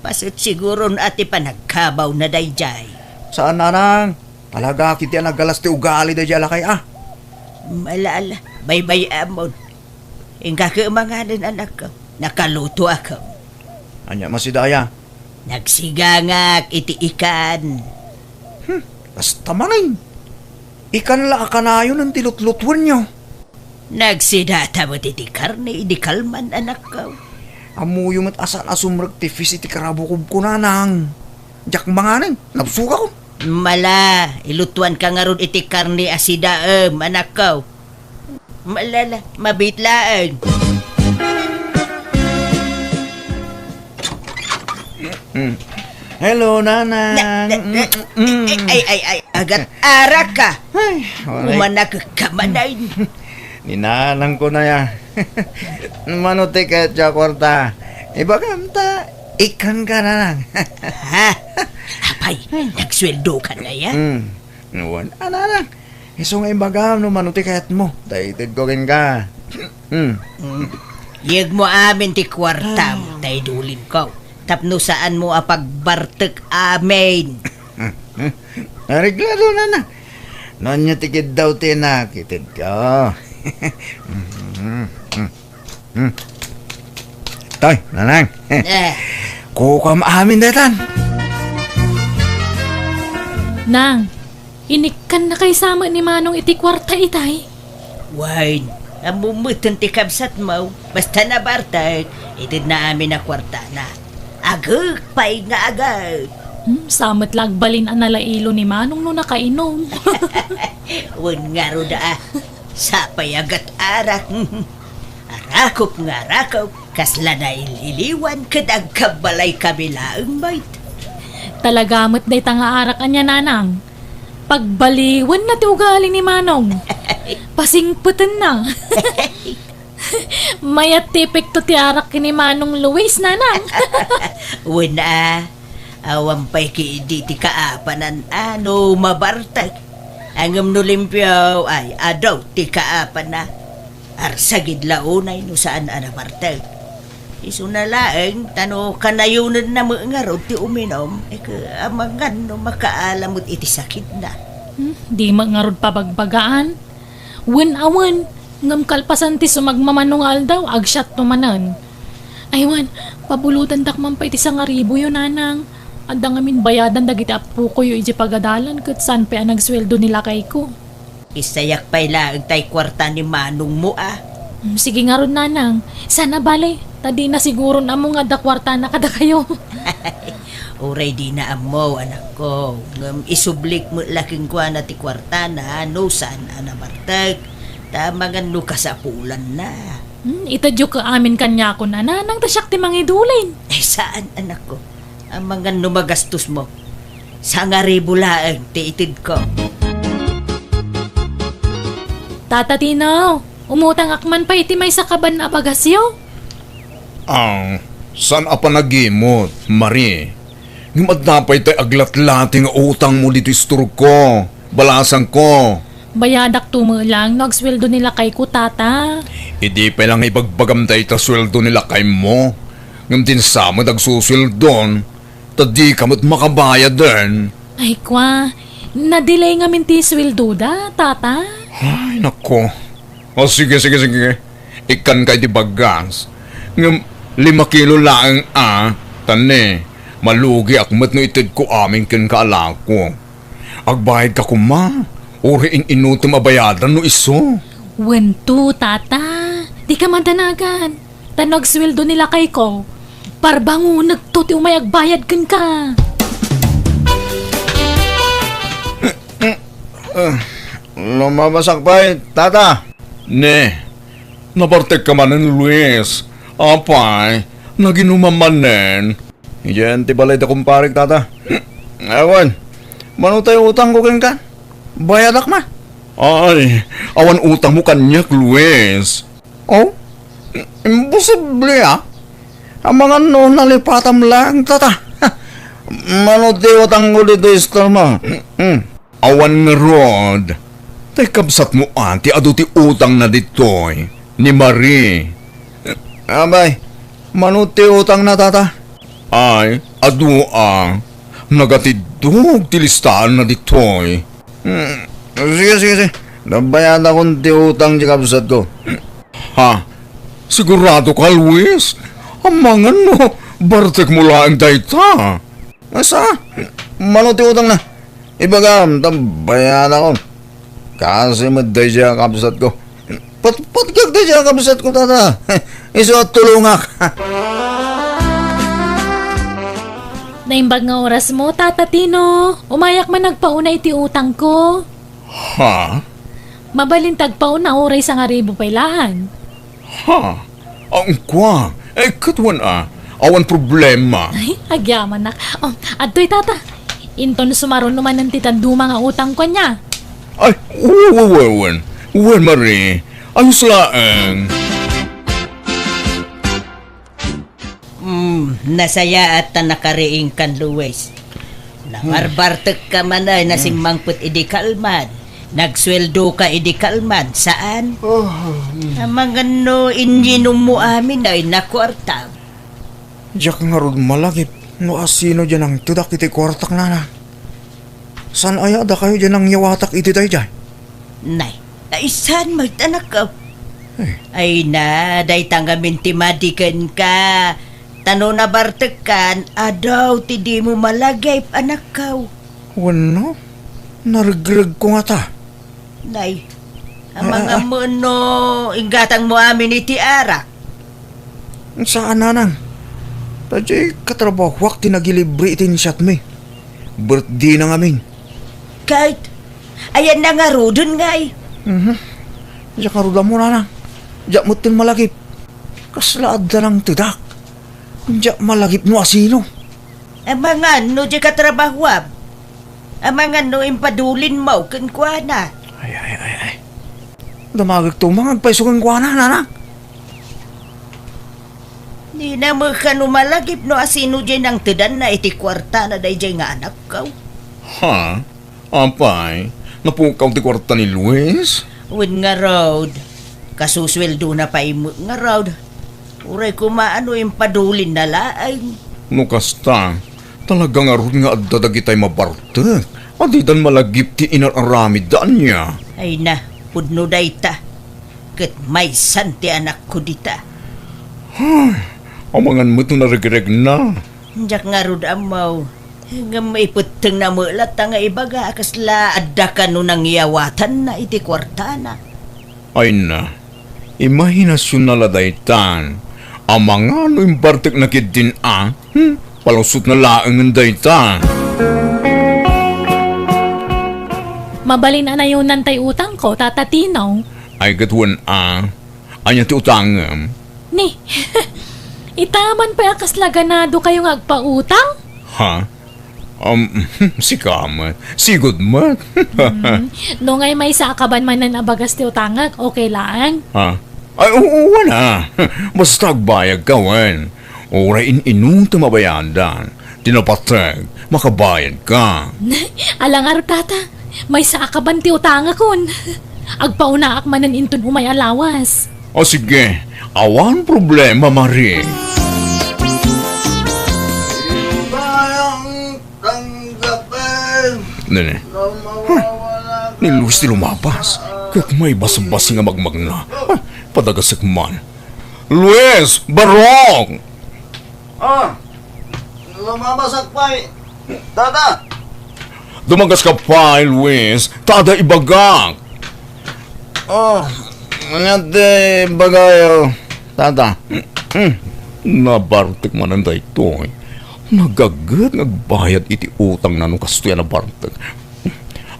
Paset siguron a ti panagkabawna daydiay. Saan, nanang. Talaga ketdi a naggalas ti ugali daydiay a lakay, a. Ala, ala, baybay-amon. Inka ket manganen, anakko. Nakalutoak. Ania met sida aya? Nagsigangak iti ikan. Hmm, kasta manen. Ikan la a kanayon ti lutlutuenyo. Nagsidata met iti karne idi kalman, anakko. Ammoyo met a saan a sumrek ti fish iti karabukobko, nanang. Diak manganen, nabsogakon. Mala, ilutuanka ngarud iti karne a sidaem, anakko. Malala, mabit laeng. Mm. Hello, nanang. Na, na, na, Mm, mm. Ay, ay, ay, agat arak ka. Ay, waray. Umanak ka manay. Ni nanang ko na ya. Mano ti kayat ya kwarta? Ibagam ta, ikan ka, nanang. Ha? Apay, nagsweldo ka na ya? Mm. Nuan, a, nanang. Isu nga imbagam no mano ti kayatmo, ta itedko kenka. Hmm. Mm. Yegmo amin ti kuartam, ta idulinko. Tapno saanmo a pagbartek amin. Areglado, nanang. No ania ti kiddaw ti inak, itedko. Hmm. Toy, nanang. Eh. Kukuam amin daytan. Nang, inikkannakay sa met ni Manong iti kuarta itay? Wen, ammom metten ti kabsatmo. Basta nabartek, itedna amin a kuartana. Agek pay nga agek. Hmm, sa met la agbalin a nalailo ni Manong no nakainom. Wen ngarud a, sapay agat arak. Arakop nga arakop, kasla naililiwan ket agkabbalay kami laeng, mayt. Talaga met dayta nga arak ania, nanang. Pagbaliwenna ti ugali ni Manong. Pasingpetenna. Mayat ti epekto ti arak ken ni Manong Luis, nanang. Wen a, awan pay ketdi ti kaapanan a no mabartek. Ngem no limpio, ay, adu ti kaapanna. Arsagid la unay no saan a nabartek. Isuna laeng, ta no kanayonenna met ngarud ti uminom, e, amangan no makaala met iti sakitna. Hmm, di met ngarud pabagbagaan. Wen a wen, ngem kalpasan ti sumagmamano nga aldaw, agsiatto manen. Ay wen, pabulotendak man pay ti sangaribuyo, nanang. Adda ngamin bayadan dagiti appokoyo idiay pagadalan ket saan pay a nagsueldo ni lakayko. Isayak pay laeng tay kuarta ni manongmo a. Mm, sige ngarud, nanang. Sana bale, ta dina siguron ammo nga adda kuartana kadakayo. Uray dina ammo, anakko. Ngem isublik met la kenkuana ti kuartana no saan a nabartek. Ta amangan no kasapulanna. Hmm, itedyo ket amin kaniakon a nanang ta siak ti mangidulin. Ay, saan, anakko. Amangan no magastosmo. Sangaribu laeng ti itedko. Tata Tino, umutangak man pay iti maysa kaban a bagasyo? Ah, saan a panagimot, Marie? Ngem adda pay tay aglatlati nga utangmo ditoy istorko, balasangko. Bayadakto met lang no agsueldo ni lakayko, tata. Idi pay lang ibagbagam dayta sueldo ni lakaymo, ngem dinsa met agsusueldon, ta dika met makabayaden. Ay, kwa, na-delay ngamin ti sueldoda, tata. Ay, nako. O, sige, sige, sige. Ikkanka iti bagas. Ngem lima kilo laeng a, ta ne, malugiak met no itedko amin kenka a lako. Agbayadka koma, uray in-inutem a bayadan no isu. Wen to, tata. Dika madanagan. Ta no agsueldo ni lakayko, parbangonekto ti umay agbayad kenka. Ah, lumabasak pay, tata. Ne, nabartekka manen, Luis. Apay, naginumam manen. Idiay ti balay da kumparek, tata. Awan, mano tay utangko kenka? Bayadak ma. Ay, awan utangmo kaniak, Luis. Oh? Imposible, ah. Amangan no nalipatam lang, tata. Mano ti utangko ditoy, Estelma? Mm. Awan ngarud. Tay kabsatmo a ti adu ti utangna ditoy, ni Marie. Abay, mano ti utangna, tata? Ay, adu a. Nagatiddog ti listaanna ditoy. Hmm, sige, sige, sige. Nabayadakon ti utang ti kabsatko. Ha? Sigurado ka, Luis? Amangan no bartekmo laeng dayta. Asa? Mano ti utangna? Ibagam, ta bayadakon. Kasi met daydiay a kabsatko. Patpatgak daydiay a kabsatko, tata. Isu a tulongak. Naimbag nga orasmo, Tata Tino. Umayak man agpauna iti utangko. Ha? Mabalin ti agpauna uray sangaribu pay laeng. Ha? Ang kwa? Eh, ket wen a. Awan problema. Ay, agyamanak. Oh, adtoy, tata. Inton sumaruno manen ti dadduma nga utangko ania. Ay, wen, wen, wen, wen. Wen, Marie. Ayos laeng. Mm, nasayaat ta nakariingkan, Luis. Nabarbartekka man ay nasimmangpet idi kalman. Nagsueldoka idi kalman, saan? Oh, mm. Amangan no inyinummo amin ay nakuarta. Diak ngarud malagip no asino diay nangtedak iti kuartak, nana. Saan aya a dakayo diay nangyawatak iti daydiay? Nay, ay saan met, anakko? Eh. Ay na, dayta ngamin ti madi kenka. Ta no nabartekkan, adu ti dimo malagip, anakko. Wenno, naregregko ngata. Nay, ah, amangan no inggatangmo amin iti arak. Saan, nanang. Ta diay katrabahoak ti nagilibre iti insyatmi. Birthday na ngamin. Ket, ayanna ngaruden, ngay? Mhm. Diak ngarud ammo, nanang. Diak metten malagip. Kasla adda nangtedak. Diak malagip no asino. Amangan no diay katrabahoam. Amangan no impadulinmo kenkuana. Ay, ay, ay, ay. Damagekto man nga agpayso kenkuana, nanang. Dina met kano malagip no asino diay nangtedanna iti kuartana daydiay nga anakko. Ha? Apay, napukaw ti kuarta ni Luis? Wen ngarud, kasusueldona pay met ngarud. Uray koma no impadulinna laeng. No kasta, talaga ngarud nga adda dagitay mabartek a didan malagip ti inar-aramidda ania. Ay na, pudno dayta. Ket maysan ti anakko dita. Ay, amangan met no naregregna. Diak ngarud ammo. Ngem ipettengna met latta nga ibaga a kasla adda kano nangyawatanna iti kuartana. Ay na, imahinasionna la daytan. Amangan no imbartekna ketdin a, hmm, palusotna laengen dayta. Mabalin a nayonan tay utangko, Tata Tino. Ay, ket wen a. Ania ti utangem? Ni, ita man pay a kasla ganado kayo nga agpautang? Ha? Um, sika met. Sigud met. Hmm. No ngay maysa a kaban manen a bagas ti utangek, okay laeng? Ha? Ay, oo, wala. Basta agbayad ka, wen. Uray in-ino ti mabayadan. Ti napateg, makabayad ka. Ala ngarud, tata. Maysa a kaban ti utangakon. Agpaunaak manen inton umay a lawas. O sige, awan problema, Marie. Nene. Huh. Ni Luis ti lumabas. Ket maibasbas nga magmagna. Ah, padagasek man. Luis! Barok! Ah, lumabasak pay, tata. Dumagas ka pay, Luis. Ta adda ibagak. Oh, ania ti ibagayo, tata? Hmm. Nabartek manen daytoy. Nagaget nga agbayad iti utangna no kastoy a nabartek.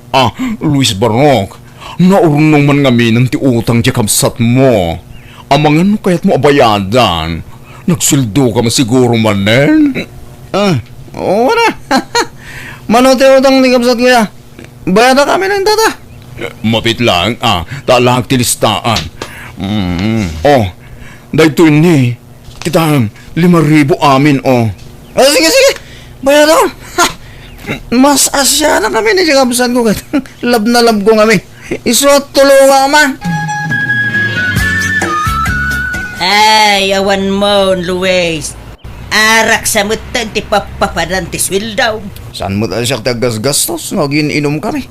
Ah, Luis Barok, naurnong man ngaminen ti utang ti kabsatmo. Amangan no kayatmo a bayadan. Nagsueldo ka man siguro manen? Ah, oo na. Mano ti utang ti kabsatko ya? Bayadak amin, tata. Eh, mapit lang, ah, ta alaak ti listaan. Mm. Oh, daytoy ni, kita, lima ribu amin, oh. Ah, sige, sige. Pero, ha, mas asya na kami ni kabsat ko ket love na love ko kami. Isu a tulungan man. Ay, awan mo, Luis. Arak sa metten ti pappapadan ti sueldo. Saan met a siak ti aggasgastos nga agin-inom kami?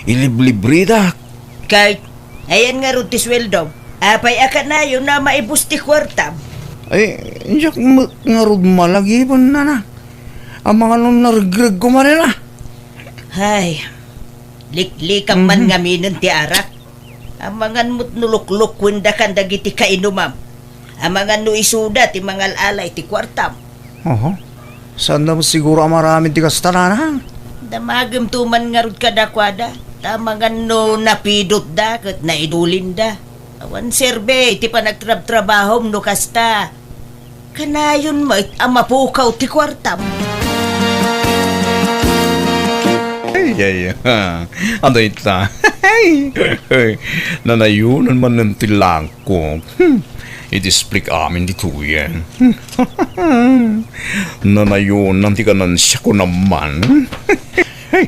Iliblibridak. Kay, ayan ngarud ti sueldo. Apay a kanayon a maibus ti kuartam? Ay, diak met ngarud malagipen, nanang. Amangan no naregreg ko manen a. Hay, liklikam man Mhm. ngaminen ti arak. Amangan met no luklukuendakan dagiti kainumam. Amangan no isuda ti mangal-alay ti kuartam. Oho. Saan da met siguro a maaramid ti kasta, nanang? Damagem to man ngarud kadakuada. Ta amangan no napidotda ket naidulinda. Awan serbi ti panagtrabtrabahom no kasta. Kanayon met a mapukaw ti kuartam. Ay, ay, ha. Ano ita? Ay, ay. Nanayonan manen ti langkok. Hmm. Iti splik amin ditoyen. Nanayonan ti kanansiako naman. Ay,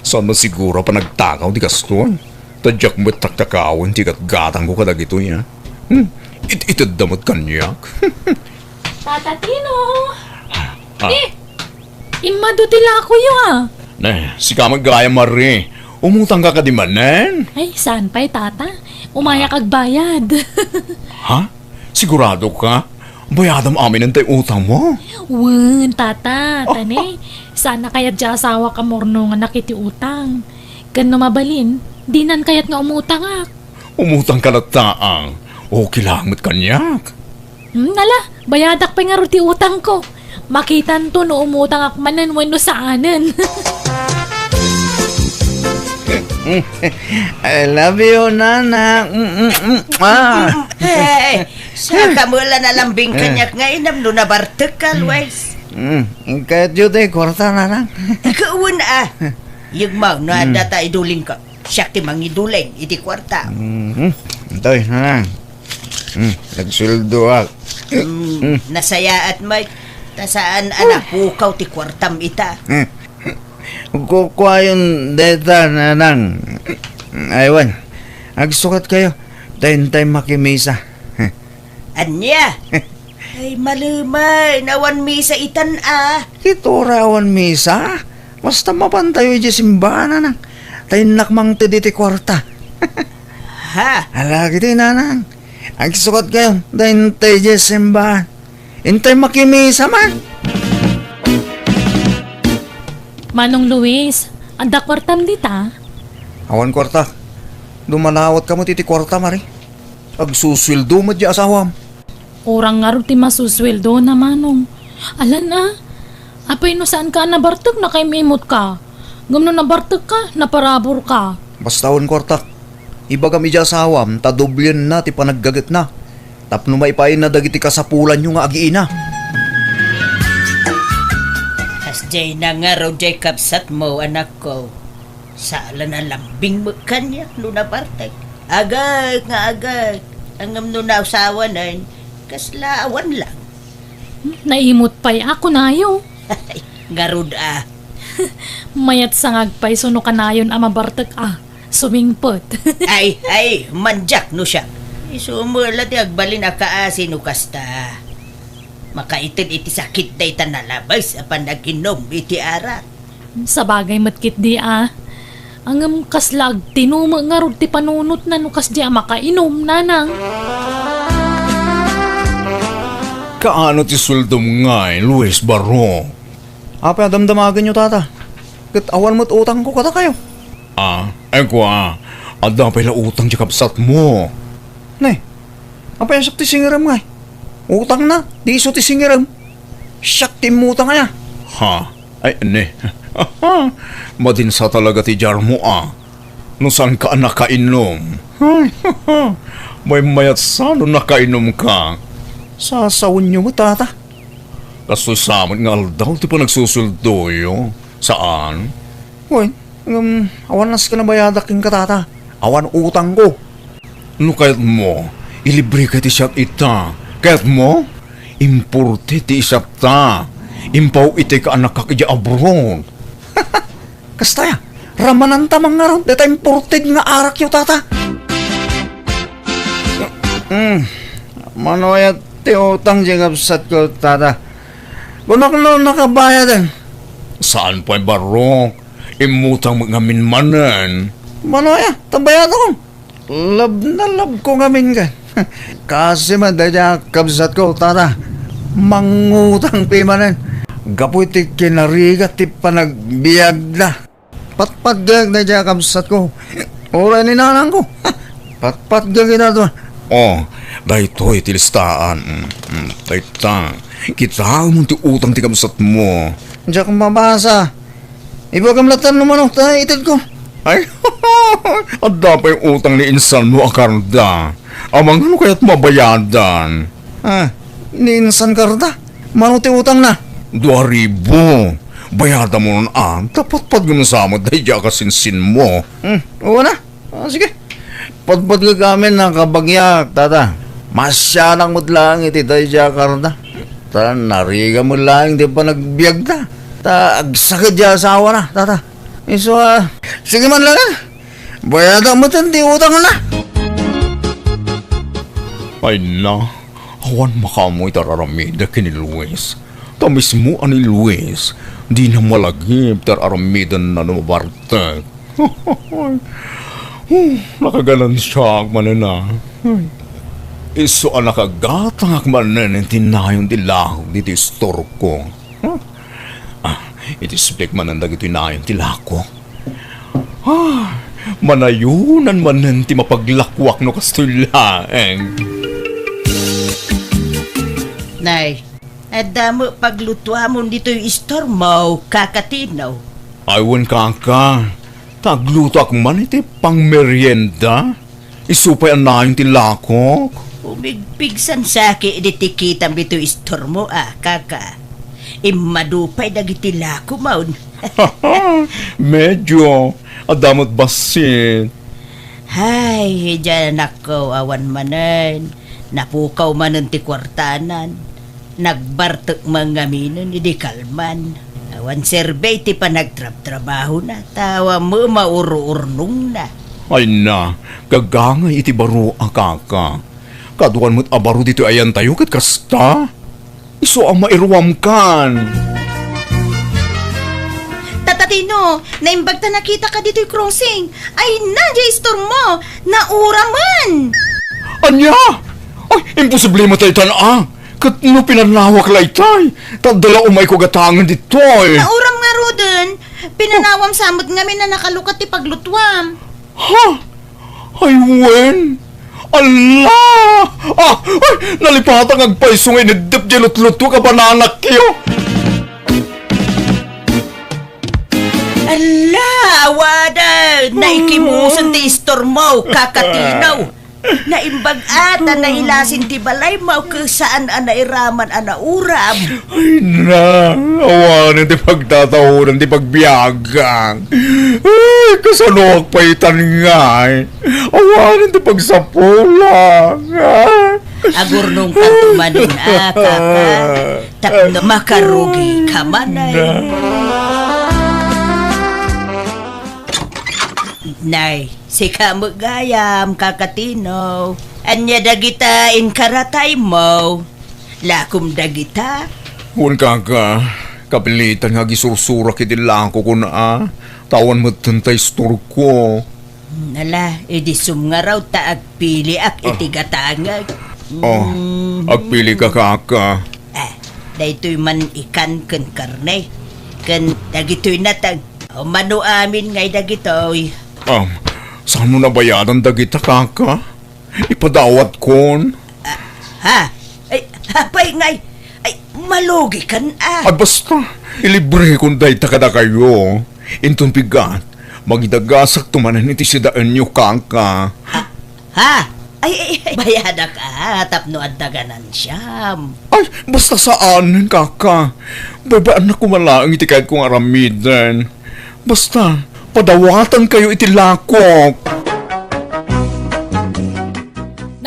saan na siguro panagtakaw ti kastoy? Ta diak met taktakawen ti gatgatangko kadagitoy, a. Hmm. It-itedda met kaniak. Tata Tino! Ah. Eh! Immadu ti lakoyo, a. Ne, sika met gayam, Marie. Umutangka kadi manen? Ay, saan pay, Tata? Umayak Ah. agbayad. Ha? Sigurado ka? Bayadam aminen tay utang mo? Wen, Tata, tane. Saan a kayat ti asawak a murnongannak iti utang. Ken no mabalin, dinan kayat nga umutangak. Umutang ka latta, a. Okay lang met kaniak. Hmm, ala, bayadak pay ngarud ti utangko. Makitanto no umutangak manen wenno saanen. I love you, Nana. Mm, mm, mm. Ah. Hey, saka mo la nalambing Eh. kaniak nga inam no nabartek ka, Luis. Mm, kayat yu ti kwarta, Nanang? Ikaw na, ah. Yagmaw, no, Mm. adda ta iduling ka. Siak ti mangiduling iti kwarta. Mhm. Intoy, Nanang. Hmm, nagsueldoak. Hmm, Hmm. nasayaat met. Ta saan a napukaw ti kuartam ita. Hmm. Kukuayon dayta, Nanang. Aywan, agsukat kayo. Ta intay makimisa. Ania? Ay, malemay, awan misa itan a. Iti uray awan misa, basta mapantayo idiay simbaan, Nanang. Ta innak mangted iti kuarta. Ha? Ala, kiti, Nanang. Agsukat kayo, ta intay idiay simbaan. Intay makimisa man. Manong Luis, adda kuartam dita? Awan kuarta. Dumanawat kamo ti, ti kuarta, Mari. Agsusueldo met ti asawam. Urang ngarud ti masusueldona, Manong. Alan a, apay no saanka a nabartek, nakaim-imutka. Ngem no nabartekka, naparaburka. Basta awan kuartak. Ibagam idiay asawam ta doblienna ti panaggagetna tapno maipaayna dagiti kasapulanyo nga agiina. Kasdiay na ngarud diay kabsatmo, anakko. Saan a lambing met kaniak no nabartek. Agek nga agek. Ngem no nausawanen, kasla awan lang. Naimut pay a kunayo. Ngarud a. Mayat sa nga agpayso no kanayon a mabartek a. Sumingpet. Ay, ay, mandiak no siak. Isu met la ti agbalin a kaasi no kasta. Makaited iti sakit dayta nalabes a panaginum iti arak. Sabagay met ketdi a. Ngem kasla agtinumek ngarud ti panunotna no kasdi a makainom, Nanang. Kaano ti sueldom ngay, Luis Barro? Apay a damdamagenyo, Tata? Ket awan met utangko kadakayo. Ah, ay kua, adda pay la utang ti kabsatmo. Ne, apay a siak ti singerem ngay? Utangna, ti isu ti singerem. Siak ti immutang aya. Ha? Ay, ne. Madinsa talaga ti diarmo a. No saanka a nakainom. Maymayat sa no nakainumka. Sasawenyo met, Tata. Kastoy sa met nga aldaw ti panagsusueldoyo. Saan? Wen, ngem, awan nasken a bayadak kenka, Tata. Awan utangko. No kayatmo, ilibreka ti siat ita. Kayatmo? Importe ti isiatta. Impaw iti kaanakak idiay abroad. Kasta aya, ramananta mangngarud dayta imported nga arakyo, tata. Mm, mano aya ti utang diay kabsatko, tata? Kunak no nakabayaden. Saan pay, barok? Immutang met ngamin manen. Mano aya ta bayadakon? Love na love ko ngamin ken. Kasi man daydiay kabsatko, tata, mangutang pay manen. Gapu iti kinarigat ti panagbiagda. Patpatgek daydiay kabsatko. Uray ni nanangko. Patpatgek ida. Oh, daytoy ti listaan. Mm, mm, dayta. Kitaem ti utang ti kabsatmo. Diak mabasa. Ibagam latta no mano ta itedko. Ay, adda pay utang ni insanmo a karda. Amangan no kayat mabayadan. Ah, ni insan karda? Mano ti utangna? Dua ribu. Bayadamon a, ta patpatgem sa met daydiay a kasinsinmo. Hmm, wen a. Ah, sige. Patpatgek amin a kabagyak, tata. Masianak met laeng iti daydiay a karda. Ta narigat met laeng ti panagbiagda. Ta agsakit diay asawana, tata. Isu a, sige man laeng. Bayadak met ti utangna. Ay na, awan makaammo iti ar-aramidek ken ni Luis. Ta mismo a ni Luis, dina malagip ti ar-aramidenna no mabartek. Hmm, nakaganansiaak manen a. Isu a nakagatangak manen iti nayon ti lakok ditoy istorko. Ah, iti siplik manen dagitoy nayon ti lakok. Ah, manayonan manen ti mapaglakuak no kastoy laeng. Nay, adda met paglutuamon ditoy istormo, Kaka Tino. Ay wen, kaka, ta aglutoak man iti pangmerienda. Isu pay a nayon ti lakok. Umigpigsan saki idi ti kitam ditoy istormo a, kaka. Immadu pay dagiti lakomon. Medyo. Adda met bassit. Hay, idiay anakko, awan manen. Napukaw manen ti kuartanan. Nagbartek man ngaminen idi kalman. Awan serbi ti panagtrabtrabahona, ta awan met maururnongna. Ay na, gagangay iti baro a kaka. Kaduan met a baro ditoy ayantayo ket kasta. Isu a mairuamkan. Tata Tino, naimbag ta nakitaka ditoy crossing. Ay na, diay istormo. Nauramen! Ania? Ay, imposible met daytan a. Ket no pinannawak laytay, ta adda la umayko gatangen ditoy. Nauram ngaruden, pinannawam sa met ngamin a nakalukat ti paglutuam. Ha? Ay wen? Ala! Ah! Ay! Nalipatang agpayso nga ineddep diay lutlutuek a bananakyo! Ala! Awanen! Naikimusen ti istormo, Kaka Tino! Naimbag a ta nailasin ti balaymo ket saan a nairaman a nauram. Ay na, awanen ti pagtataodan ti pagbiagak. Ay, kasanoak pay tan ngay? Awanen ti pagsapulak. Agurnongkanto manen a, kaka, tapno makarugika manen. Nay, sika met gayam, Kaka Tino. Ania dagita inkarataymo? Lakom dagita? Wen, kaka, kapilitan nga agisursurak iti lakokon a, ta awan metten ta istorko. Hmm, ala, idi sumngarud ta agpiliak iti gatangek. Oh, agpilika, kaka. Ah, daytoy man ikan ken karne. Ken dagitoy natag. O, mano amin ngay dagitoy? Um, saan mo nabayadan dagita, kaka? Ipadawatkon. Ah, ha? Ay, apay ngay? Ay, malugikan a. Ay, basta, ilibrekon dayta kadakayo. Inton piggat, mangidagasakto manen iti sidaenyo, kaka. Ah, ha? Ay, ay, ay, bayadak a, tapno adda ganansiam. Ay, basta saanen, kaka. Baybay-annak koma laeng iti kayatko nga aramiden. Basta, padawatankayo iti lakok.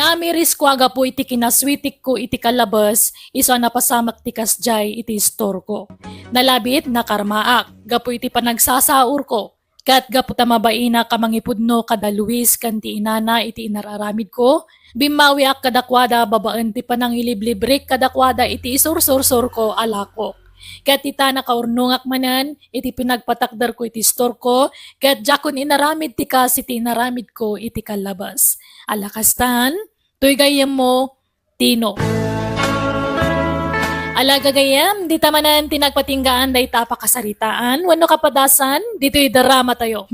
Naamirisko a gapu iti kinaswitikko iti kallabes, isu a napasamak ti kasdiay iti istorko. Nalabit, nakarmaak gapu iti panagsasaurko. Ket gapu ta mabainak a mangipudno kada Luis ken ti inana iti inar-aramidko, bimmawiak kadakuada babaen ti panangiliblibrik kadakuada iti isursursurko a lakok. Ket ita, nakaurnongak manen iti pinagpatakderko iti istorko, ket diakon inaramid ti kas iti inaramidko iti kallabes. Ala kastan, toy gayyemmo, Tino. Ala gagayyem, dita manen ti nagpatinggaan dayta a pakasaritaan wenno kapadasan ditoy dramatayo.